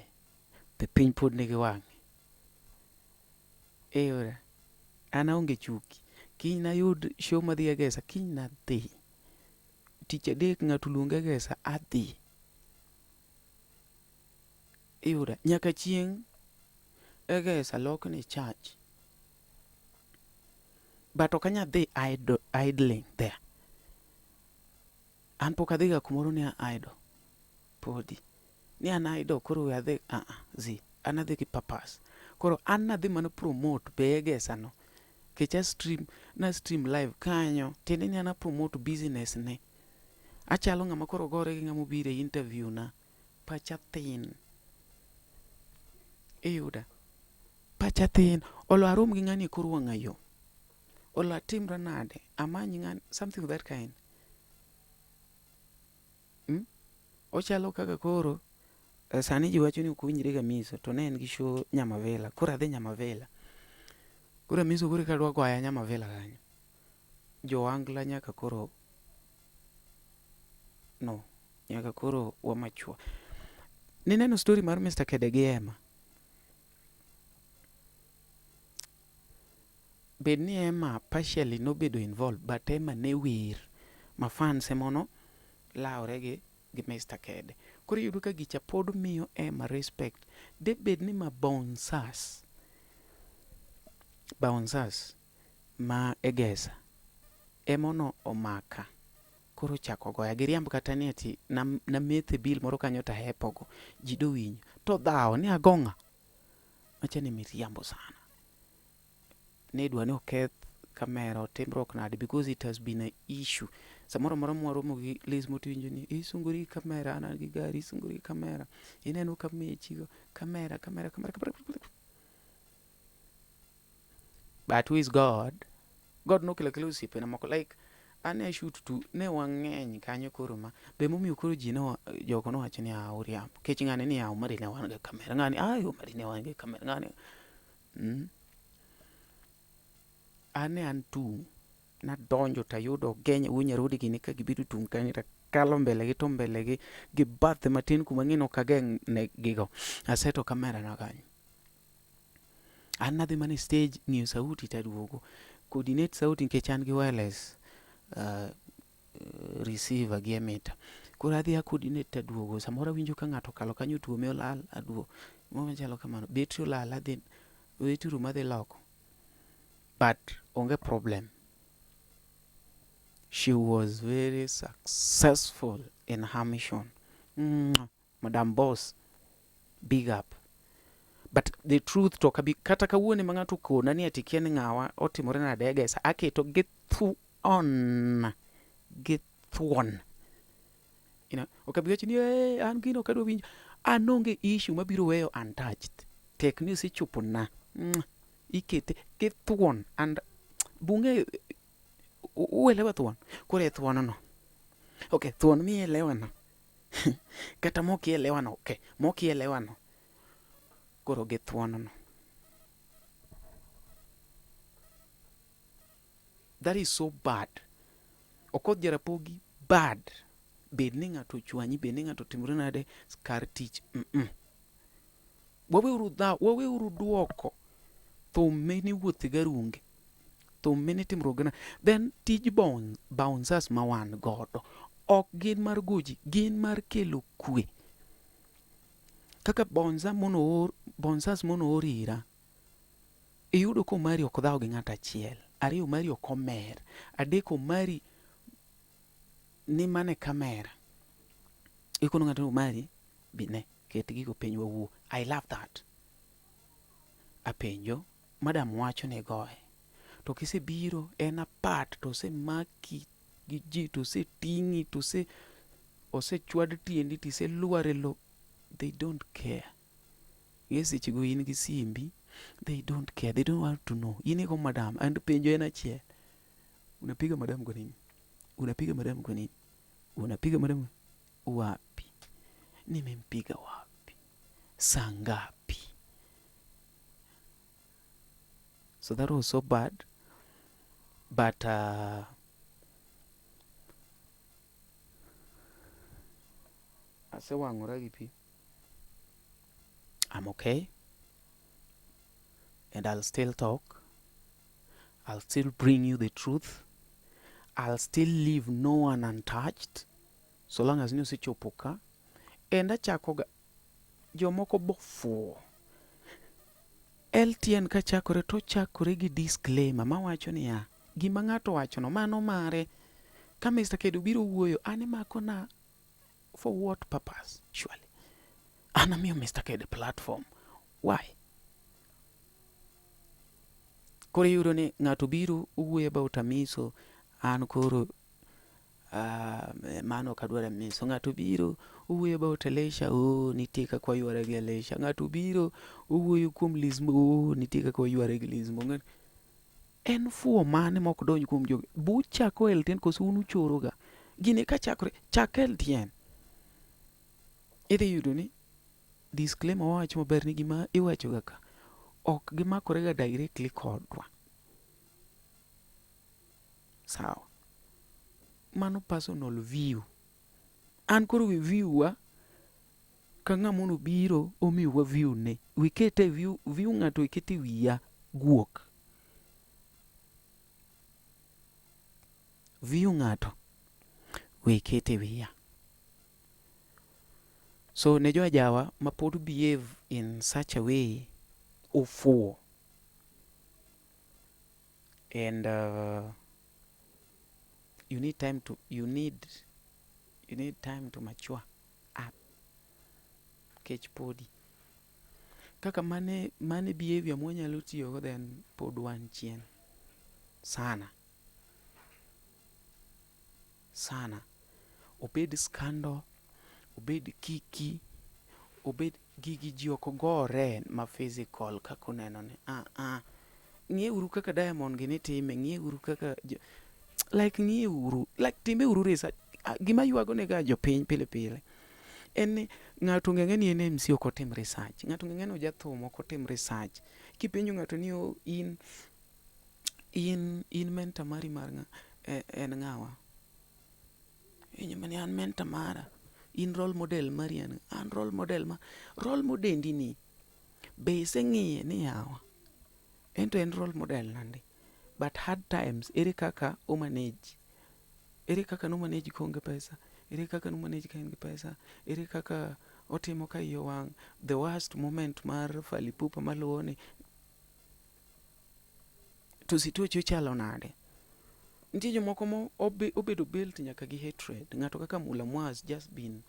to piny pod nigi wang'e. Iyudo? An aonge chuki. Kiny nayud show madhi Egesa, kiny nadhi. Tich adek ng'ato oluonga Egesa, adhi. Iyudo? Nyaka chieng' Egesa lokne church. But ok anyal dhi idling there. An pok adhiga kumoro ni a idle. Podi. Ni an idle koro we adhi, ah ah, zi. An adhi gi purpose. Koro an nadhi mana promote be Egesa no. Nikech a stream, na stream live kanyo, tiende ni an a promote business ne. Achalo ng'ama koro gore gi ng'ama obiro e interview na. Pacha thin. Iyuda? Pacha thin. Olo arom gi ng'ani e kor wang'a yo. Olo atimra nade? Amany ng'ani, something of that kind. Hmm? Ochalo kaka koro sani ji wacho ni ok owinjre gi Amiso to ne en gi show Nyamavila. Koro adhi Nyamavila. Koro Amiso koro eka dwa goya Nyamavila kanyo. Jo Angla nyaka koro no, nyaka koro wamachua. Nineno story mar Mr. Kede gi Emma? Bed ni Emma partially nobedo involved but Emma ne wer ma fans emono lawre gi Mr. Kede. Koro iyudo ka gicha pod miyo Emma respect. De bed ni ma bouncers ma Egesa emono omaka koro ochako goya giriamb kata ni ati namethe bill moro kanyo to ahepogo ji dowinjo to dhawo ni ago ng'a macha ni miriambo sana ne idwa ni oketh kamera otimruok nade because it has been a issue samoro amora mwaromo gi Liz Mo tiwinjo ni isungori gi kamera an an gi gari isungori gi kamera ineno ka mechi kamera kamera kamera kamera but who is God God nokelo akela osiepena moko like an ne shoot to ne wang'eny kanyo koro ma be momiyo koro ji no jogo nowacho ni ah uriambo nikech ng'ani ni ah Omari ne wan ga kamera ng'ani ah Omari ne wan ga kamera ng'ani An ne an tung' nadonjo tayudo ogenya wuo nyarodi gini ka gibiro tung' kanyo takalo mbele gi to mbele gi gi bathe matin kuma ang'e ni ok ageng' ne gigo aseto kamera na kanyo an nadhi mana e stage ng'iyo sauti taduogo coordinate sauti nikech an gi wireless receiver gi emitter koro adhi a coordinate taduogo samoro awinjo ka ng'ato okalo kanyo otuome olal aduogo gimoro machalo kamano betri olal adhi betri orumo adhi loko but onge problem she was very successful in her mission. Madam Boss, big up. But the truth to kabi kata kawuono ma ng'ato okona ni ati kia ni ng'awa otimore nade e gesa aketo gi thuon gi thuon. You know, ok abi wacho ni eh, an gino ok adwa winjo. An onge issue mabiro weyo untouched. Tek ni osechopo na. Ikete gi thuon and bung'e uelewa thuon? Koro e thuon no. Okay, thuon mielewa no. Kata mokielewa no, okay, mokielewa no. Koro gi thuon no. That is so bad. Okoth Jarapogi bad. Bed ni ng'ato ochwanyi, bed ni ng'ato otimore nade kar tich. Waweuru dhaw, waweuru duoko thum miniwuothe garunge. Thum minitimruok gana. Then tij bouncers ma wan godo ok gin mar goji, gin mar kelo kwe. Kaka bouncer mono or, bouncers mono or ira. Iyudo ka Omari ok dhaw gi ng'ato achiel. Ariyo Omari ok omer. Adek Omari ni mana e kamera. Ikono ng'ato ni Omari bine ket gigo piny wawuo. I love that. Apenjo, madam wacho ni igoye. To kisebiro en apart to osemaki gi ji to oseting'i to osechwad tiendi to iselwar e lo. They don't care. Ng'e sechego in gi simbi, they don't care, they don't want to know. In igo madam and penjo en achiel. Unapiga madam kwa nini? Unapiga madam kwa nini? Unapiga madam wapi? Nimempiga wapi? Saa ngapi? So that was so bad. But asewang'ora gi pi. I'm okay. And I'll still talk. I'll still bring you the truth. I'll still leave no one untouched. So long as ni osechopo ka. And achako ga jomoko bofuo. LTN kachakore to ochakore gi disclaimer mawacho niya, gima ng'ato owachono mano mare. Ka Mr. Kedo biro wuoyo, an imako na for what purpose surely? An amiyo Mr. Kedo platform. Why? Koro iyudo ni ng'ato biro owuoyo about Amiso, an koro mano ok adwar Amiso. Ng'ato biro owuoyo about Elisha, oh nitie kaka wayware gi Elisha. Ng'ato biro owuoyo kuom Lizmo, oh nitie kaka wayware gi Lizmo. En fuwo mane mok donj kuom jogi? Buchako LTN koso un uchoro ga? Gini kachakore, chak LTN. Idhi yudo ni disclaimer wawacho maber ni gima iwacho ga ka ok gimakore ga directly kodwa. Sawa. Mano personal view. An koro we view wa ka ng'ama obiro omiyowa view ne. Wikete view, view ng'ato ikete wiya guok. View ng'ato wikete wiya. So ne jo ajawa ma pod behave in such a way ofuwo. And you need time to you need you need time to mature up. Kech podi. Kaka mane mane behavior mwanyalo tiyogo then pod wan chien sana sana. Obed scandal, obed kiki, obed gigi ji ok gore ma physical kaka uneno ni. Ah ah. Ng'iyeuru kaka Diamond gini time, ng'iyeuru kaka like ng'iyeuru, like timeuru research. Gima ywago nega jopiny pile pile en ni ng'ato ong'e ni en MC ok otim research. Ng'ato ong'e ni ojathum ok otim research. Kipenjo ng'ato ni oh, in in in mentor mari mar ng'a en ng'awa? Iwinjo mana ni an mentor mara. In role model mari en an role model ma role modendi ni be iseng'iye ni yawa en to en role model nade? But hard times ere kaka o manage? Ere kaka no manage koonge pesa? Ere kaka no manage ka en gi pesa? Ere kaka otimo ka iye owang'? The worst moment mar Fally Ipupa maluwo ni to situache chalo nade? Nitie jomoko mo obedo built nyaka gi hatred. Ng'ato kaka Mula Mwa has just been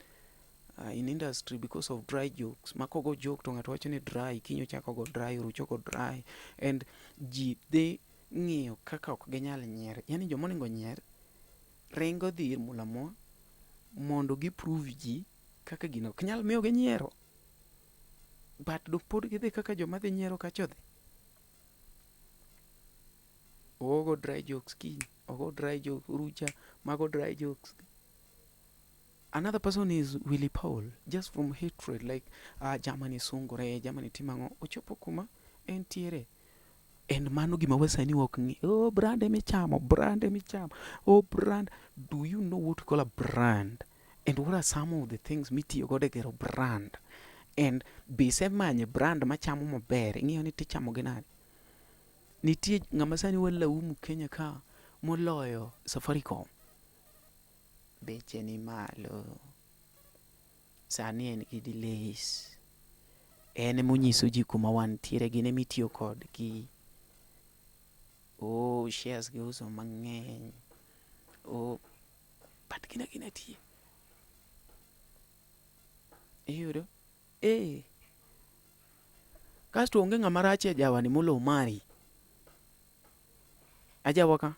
In industry because of dry jokes. Ma kogo joke to ng'ato wacho ni dry, kiny ochako go dry, orucho go dry. And ji dhi ng'iyo kaka ok ginyal nyier. Yani joma onego nyier ringo dhi ir Mulamwa mondo gi prove ji kaka gino ok nyal miyo ginyiero. But do pod gidhi kaka joma dhi nyiero kacha odhi. Ogo dry jokes kiny, ogo dry jokes rucha, mago dry jokes. Another person is Willy Paul, just from hatred, like, ah, Germany sungore, Germany timo ang'o, ochopo kuma entiere. And mano gima wasanii ok ng'e. Oh, brand emichamo, brand emichamo. Oh, brand. Do you know what we call a brand? And what are some of the things mitiyo godo e gero brand? And be isemanye brand machamo maber, ing'iyo ni tichamo gi nade? Nitie ng'ama sani walaumu Kenya ka moloyo Safaricom. Beche ni malo. Sani en gi delays. En emonyiso ji kuma wantiere, gin emitiyo kodgi. Oh, shares giuso mang'eny. Oh, but gin agina tie. Iyudo? Eh. Kasto onge ng'ama rach e jawani molo Omari. Ajawa ka.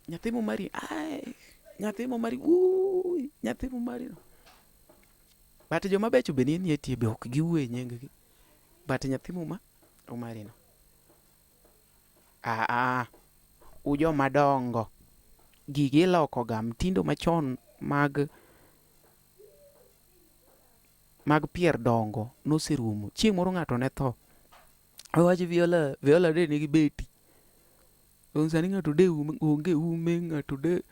Nyathi Momari, ai, nyathi Momari, wuui, nyathi Momari no. But joma becho be nie tie be ok giwuo e nying gi. But nyathi Muma, Omari no. Ah, ah, u joma dongo. Gigi iloko ga mtindo machon mag mag pier dongo noserumo. Chieng' moro ng'ato ne tho. Owacho Viola, Viola de nigi beti. To sani ng'ato de ume, onge ume, ng'ato de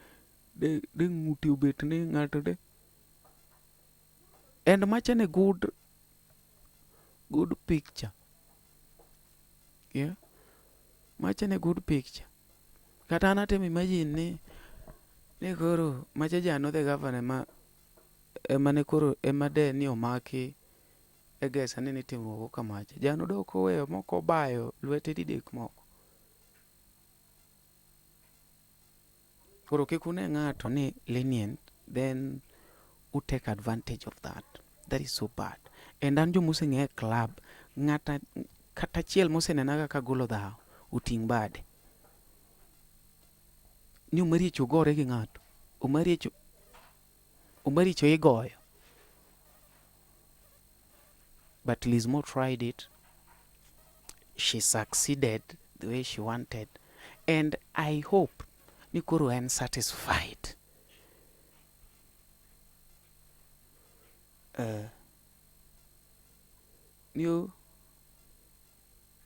de de ng'ute obet ni ng'ato de. And macha ne good good picture. Yeah. Macha ne good picture. Kata an atemo imagine ni ni koro macha jano the governor ma ema ne koro ema de ni omaki e gesa ni nitimruok kamacha. Jano dok oweyo mok obayo lwete didek moko. Koro kik une ng'ato ni lenient then u take advantage of that. That is so bad. And an jomoseng'eya e club, ng'ata kata achiel mosenena kaka agolo dhawo, oting' bade. Ni Omaricho gore gi ng'ato. Omaricho Omaricho igoyo. But Lizmo tried it. She succeeded the way she wanted. And I hope ni koro en satisfied. Ni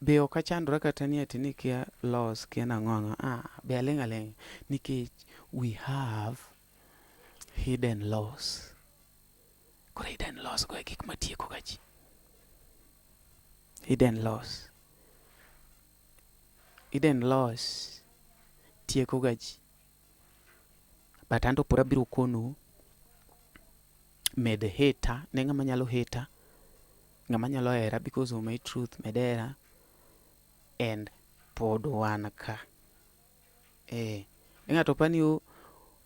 be ok achandora kata ni ati ni kia los kia nang'o ang'o. Ah, be aling' aling' nikech we have hidden laws. Koro hidden laws go e gik matieko ga ji. Hidden laws. Hidden laws tieko ga ji. But anto pod abiro konou med hater ne ng'ama nyalo hater, ng'ama nyalo hera because of my truth med hera and pod wan ka. Eh, ni ng'ato pani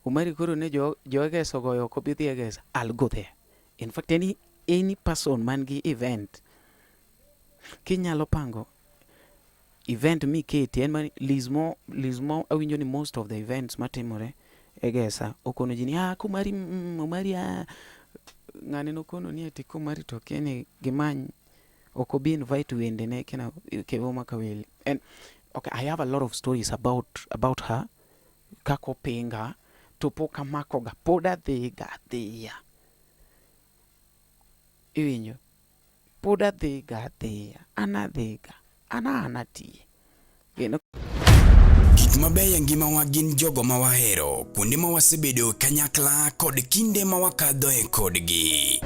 Omari koro ne jo jo Egesa ogoyo ok obi dhi Egesa. I'll go there. In fact, any person man gi event kinyalo pango event miketi en mani Lizmo Lizmo awinjo ni most of the events matimore Egesa okono ji ni ah Komari Omari ah ng'ane nokono ni ati Komari to kia ni gimany ok obi invite wendene kina Kevo Makaweli and okay I have a lot of stories about her kaka opinga to pok amakoga pod adhiga adhiya iwinjo pod adhiga adhiya an adhiga an an atiye kendo Gik mabeyo e ngimawa gin jogo ma wahero, kuonde ma wasebedo kanyakla kod kinde ma wakadhoe kodgi.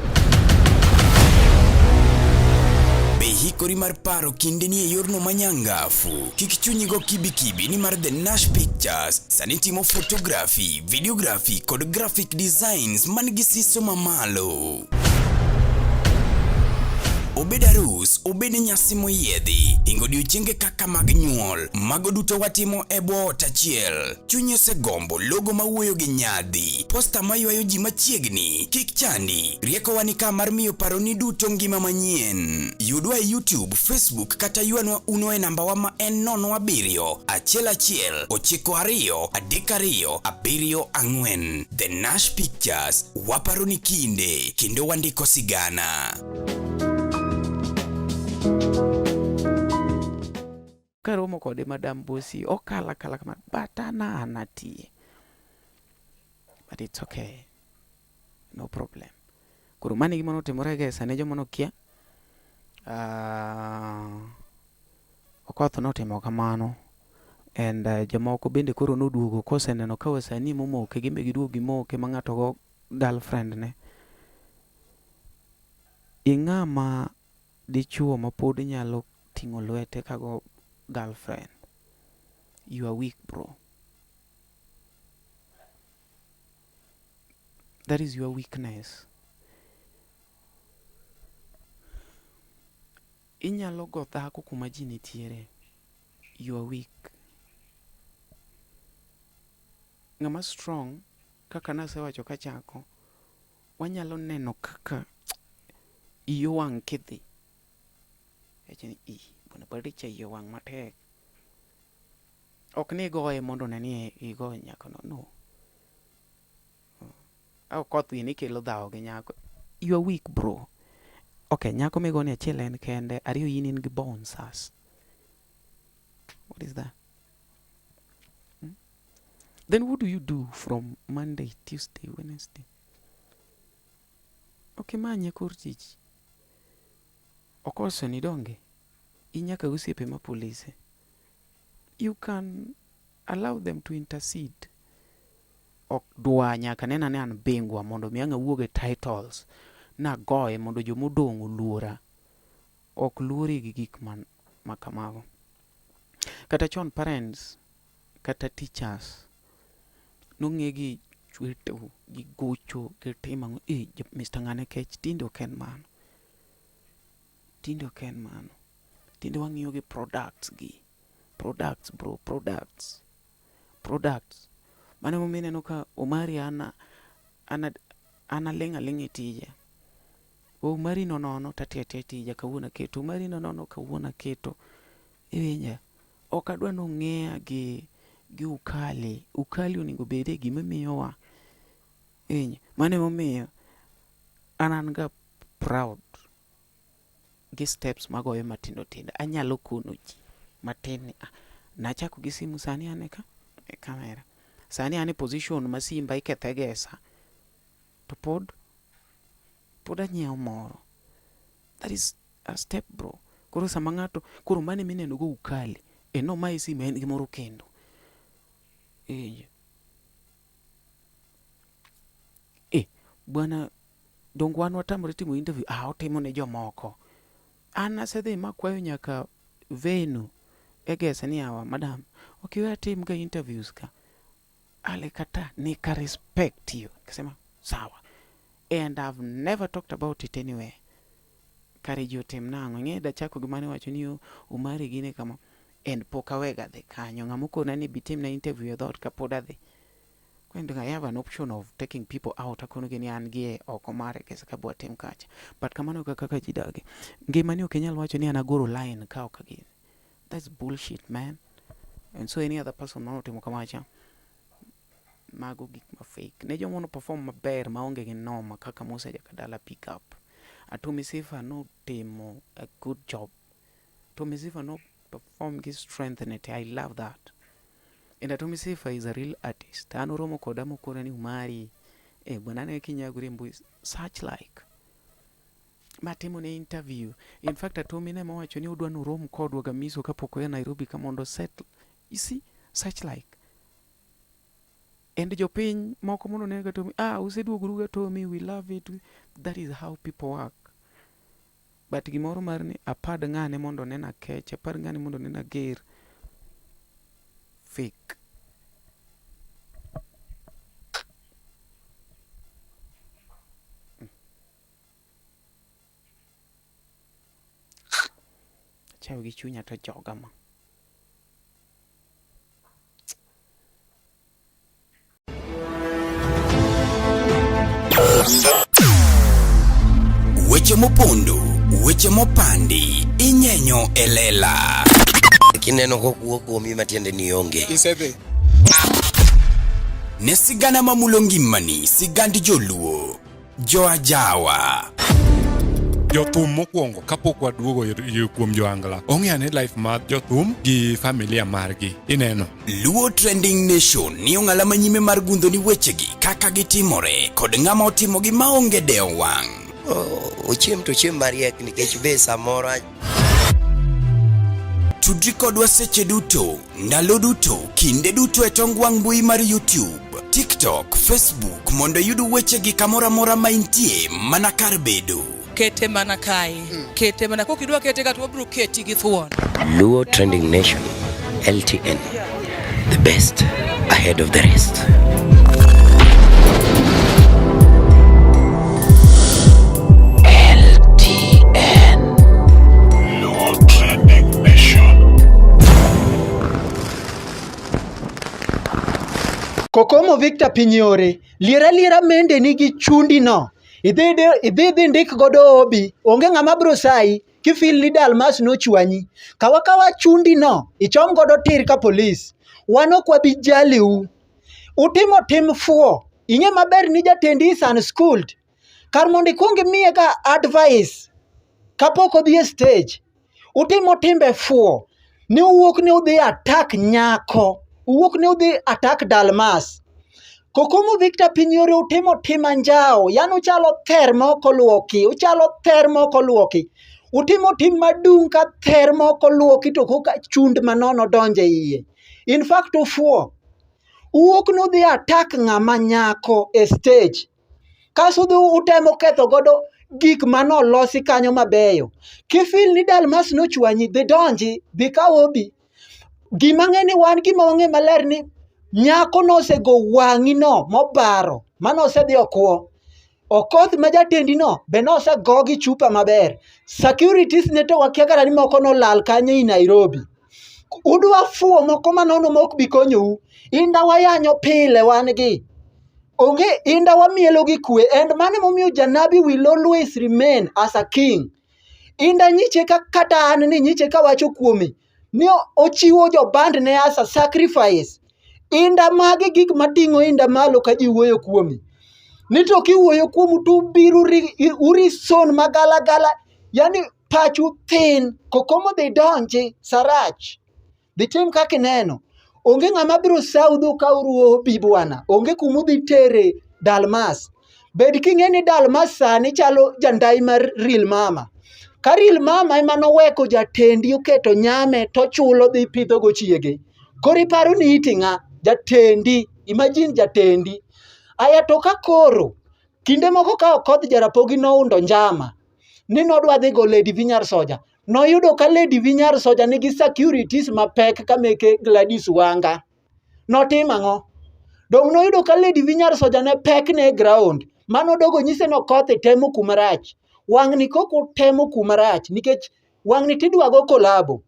Be ihikori mar paro kindeni e yorno manyangafu? Kik chunyi go kibikibi nimar The Nash Pictures sani timo photography, videography kod graphic designs man gi siso mamalo. Obed arus, obed nyasi moyiedhi, hingo odiochienge kaka mag nyuol, mago duto watimo e bwo ot achiel. Chunyi osegombo logo mawuoyo gi nyadhi, posta maywayo ji machiegni, kik chandi, riekowa ni ka mar miyo paroni duto ngima manyien. Yudwa e YouTube, Facebook kata ywanwa uno e nambawa ma en 07 11 92 32 74. The Nash Pictures, waparo ni kinde kendo wandiko sigana. Karomo kode Madam Bosi, okala kala kama, but an an atie. But it's okay. No problem. Koro mano e gima notimore ga e sani joma nokia. Okoth notimo kamano and jomoko bende koro noduogo koseneno ka wasanii momoke gin be giduogo gimoke ma ng'ato go girlfriend ne. Ing'ama dichuo ma pod nyalo ting'o lwete ka go girlfriend. You are weak bro. That is your weakness. Inyalo go dhako kuma ji nitiere. You are weak. Ng'ama strong kaka nasewacho kachako, wanyalo neno kaka iyi owang' kidhi. Iwacho ni ii, bwana Baricha iye owang' matek. Ok ni igoye mondo one ni igoyo nyakono, no. Okoth gini ikelo dhawo gi nyako. You are weak bro. Okay, nyako migoni achiel en kende, ariyo in in gi bouncers. What is that? Hmm? Then what do you do from Monday, Tuesday, Wednesday? Ok imanye kor tich. Okosoni donge? In nyaka gi osiepe ma polise. You can allow them to intercede. Ok dwa nyaka nena ni an bingwa mondo mi ang' awuog e titles nagoye mondo jomodong' oluora. Ok luori gi gik ma kamago. Kata chon parents kata teachers nong'e gi chweto, gi gocho, gi timo ang'o. Eh, Mr. Ng'ane kech tinde ok en mano. Tinde ok en mano. Tinde wang'iyo gi products gi. Products bro, products. Products. Mano emomiyo ineno ka Omari an an aling' aling'a e tija. Omari no nono to atiyo atiya tija kawuono aketo. Omari no nono kawuono aketo. Iwinja? Ok adwa ni ong'eya gi gi ukali. Ukali onego obed e gima miyowa. Iwinjo? Mano emomiyo an an ga proud gi steps magoyo matindo tindo. Anyalo kono ji matin ni ah, nachako gi simu sani an e ka e camera. Sani an e position ma simba ikethe gi e sa. To pod pod anyiewo moro. That is a step bro. Koro sama ng'ato koro mano ema ineno go ukali. E nomaye simu en gi moro kendo. Iwinjo? Eh, bwana donge wan watamore timo interview? Ah, otimo ne jomoko. An asedhi makwayo nyaka venue e gese ni awa madam, ok iwe atim ga interviews ka. Alikataa, nika respect hiyo. Nikasema sawa. And I've never talked about it anywhere. Kare ji otim nang'o? Ing'e dachako gi mane wacho ni Omari gini kama. And pok awega dhi kanyo. Ng'ama okona ni bi timna interview e dhoot ka pod adhi. And I have an option of taking people out akonogi ni an gi e oko mar Egesa ka bwa tim kacha. But kamano e kaka ji dagi. Ngimani ok inyal wacho ni an agoro line ka ok agini. That's bullshit man. And so any other person manotimo kamacha, mago gik ma fake. Ne joma no perform maber maonge gi noma kaka Musa Jakadala pick up. Atumi Sifa notimo a good job. Atumi Sifa no perform gi strength ne te. I love that. And Atumi Sifa is a real artist. An oromo koda mokona ni Umari, eh, bwana aneno kinyagori e mbui, such like. Matimo ne interview. In fact, Atumi ne mowacho ni odwa norom kodwa Gamiso kapok oya Nairobi ka mondo settle. You see, such like. And jopiny moko mondo ne Gatomi, ah, useduogoru Gatomi, we love it. That is how people work. But gimoro mar ni apad ng'ane mondo onena kech, apad ng'ane mondo onena ger. Fake. Achayo gi chunya to joga ma. Weche mopondo, weche mopandi, inyenyo e lela. Kineno kokuo kuomi matiende ni onge. Isedhi. Ne sigana mamulo ngimani, sigand joluo. Joajawa. Jothum mokwongo kapok waduogo kuom joangla ong'e ane life mar jothum gi familia margi ineno. Luo Trending Nation ni ong'ala manyime mar gundho ni wechegi kaka gitimore kod ng'ama otimogi maonge dewo wang'. Ochiem to ochiem mariek nikech be samoro Tudri kodwa seche duto, ndalo duto, kinde duto e tong wang' mbui mar YouTube, TikTok, Facebook mondo iyud wechegi kamoro amora ma intie mana kar bedo. Kete mana kae. Kete mana kok idwa kete ka to wabiro keti gi thuon. Luo Trending Nation, LTN, the best ahead of the rest. LTN. Luo Trending Nation. Kokomo Victor Pinyore, lier aliera mende nigi chundi no. Idhi idhi ndik godo obi, onge ng'ama bro sayi, kifil ni Dalmas nochwanyi. Kawa kawa chundi no, ichom godo tir ka polis. Wan ok wabi jaliu. Utimo tim fuo. Ing'e maber ni jatendi is unschooled. Kar mondo ikuong imiye ga advice kapok odhi e stage. Utimo timbe fuo. Ni uwuok ni udhi attack nyako. Uwuok ni udhi attack Dalmas. Kokomo Victor Pinyore utimo tim anjawo. Yani uchalo ther ma ok oluoki. Uchalo ther ma ok oluoki. Utimo tim madung' ka ther ma ok oluoki to koka chund manono donjo e iye. In fact ufuo. Uwuok ni udhi attack ng'ama nyako e stage. Kasto udhi utemo ketho godo gik manolosi kanyo mabeyo. Kifil ni Dalmas nochwanyi, dhi donji, dhi kaw obi. Gima ang'e ni wan gima wang'e maler ni nyako nosego wang'i no mobaro, mano osedhi okwo. Okoth ma jatendi no be nosego gi chupa maber. Securities ne to wakia kata ni moko nolal kanyo i Nairobi. Udwa fuwo moko manono ma ok bi konyou. Inda wayanyo pile wan gi. Onge inda wamielo gi kwe and mano emomiyo janabi will always remain as a king. Inda nyiche ka kata an ni nyiche kawacho kuome ni ochiwo joband ne as a sacrifice. Inda magi gik mating'o inda malo ka ji wuoyo kuome. Ni to kiwuoyo kuomu to ubiro urison magalagala yani pachu thin kokomo dhi donji sarach. Dhi tim kaka ineno. Onge ng'ama biro saudho ka uruwo bi bwana. Onge kuma udhi tere Dalmas. Bed king'e ni Dalmas sani chalo jandai mar Real Mama. Ka Real Mama ema noweko jatendi oketo nyame tochulo dhi pidhogo chiege. Koro iparo ni iti ng'a? Jatendi. Imagine jatendi. Aya to ka koro kinde moko ka Okoth Jarapogi noundo njama ni nodwa dhi go Lady Vinyar Soja. Noyudo ka Lady Vinyar Soja nigi securities mapek ka meke Gladys Wanga. Notimo ang'o? Dong' noyudo ka Lady Vinyar Soja ne pek ne e ground. Mano dogo nyise ni Okoth itemo kuma rach. Wang'ni kok utemo kuma rach nikech wang'ni tidwa go kolabo.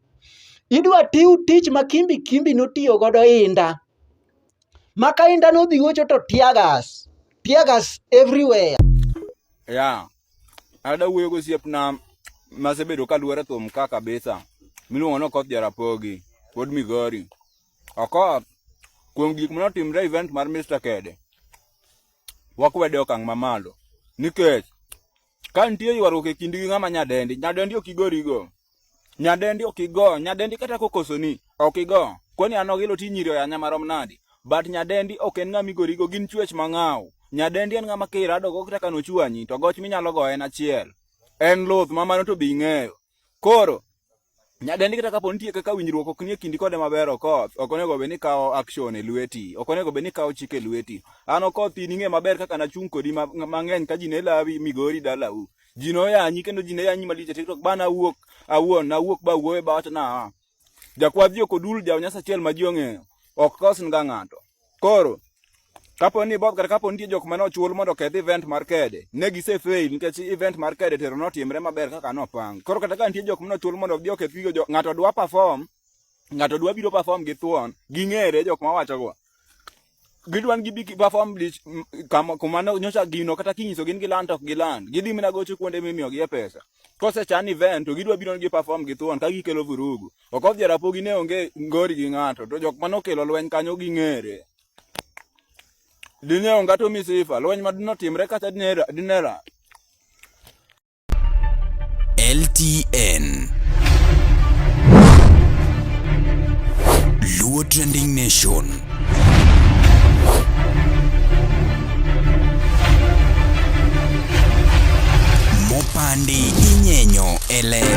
Idwa tiw tich ma Kimbi Kimbi notiyo godo Inda. Ma ka Inda nodhi gocho to tear gas. Tear gas everywhere. Yeah. Ada wuoyo gi osiepna masebedo ka luoro thum ka kabisa miluongo ni Okoth Jarapogi wuod Migori. Okoth, kuom gik manotimre e event mar Mr. Kede, wakwede okang' mamalo nikech ka nitie ywaruok e kindi gi ng'ama nyadendi, nyadendi ok igorigo. Nyadendi ok igo, nyadendi kata kokosoni ok igo. Kwani an ogilo ti nyiri oyanya marom nadi? But nyadendi ok en ng'ama igorigo, gin chwech mang'aw. Nyadendi en ng'ama kirado go kata ka nochwanyi to goch minyalo goyo en achiel. En luth ma mano to be ing'eyo. Koro nyadendi kata kapo nitie kaka winjruok ok nie kindi kode maber Okoth, ok onego bed ni ikawo action e lweti, ok onego bed ni ikawo chik e lweti. An Okoth in ing'e maber kaka nachung' kodi mang'eny ka ji ne lawi Migori dalau. Ji noyanyi kendo ji ne yanyi malich e TikTok ba nawuok awuon nawuok ba wuoyo ba wacho na jakwadh ji ok odul jaw nyasa achiel ma ji ong'eyo ok kosn ga ng'ato. Koro Kapo ni Bob kata kapo nitie jok mane ochul mondo oketh event mar kede, ne gise fail nikech event mar kede tero notimre maber kaka nopang. Koro kata ka nitie jok mane ochul mondo odhi oketh gigo, ng'ato dwa perform, ng'ato dwa biro perform gi thuon, ging'ere jok mawacho go. Gidwa ni gibi perform dich kuma nyocha gino kata kinyiso gin giland to ok giland. Gidhi mana gocho kuonde mimiyogi e pesa. Kosechan event to gidwa biro ni gi perform gi thuon ka gikelo vurugu. Okoth Jarapogi ne onge ngori gi ng'ato to jok mane okelo lweny kanyo ging'ere. Dine onge to misifa lweny ma dinotimre kata dinera. LTN Luo Trending Nation. Mopandi inyenyo e lela.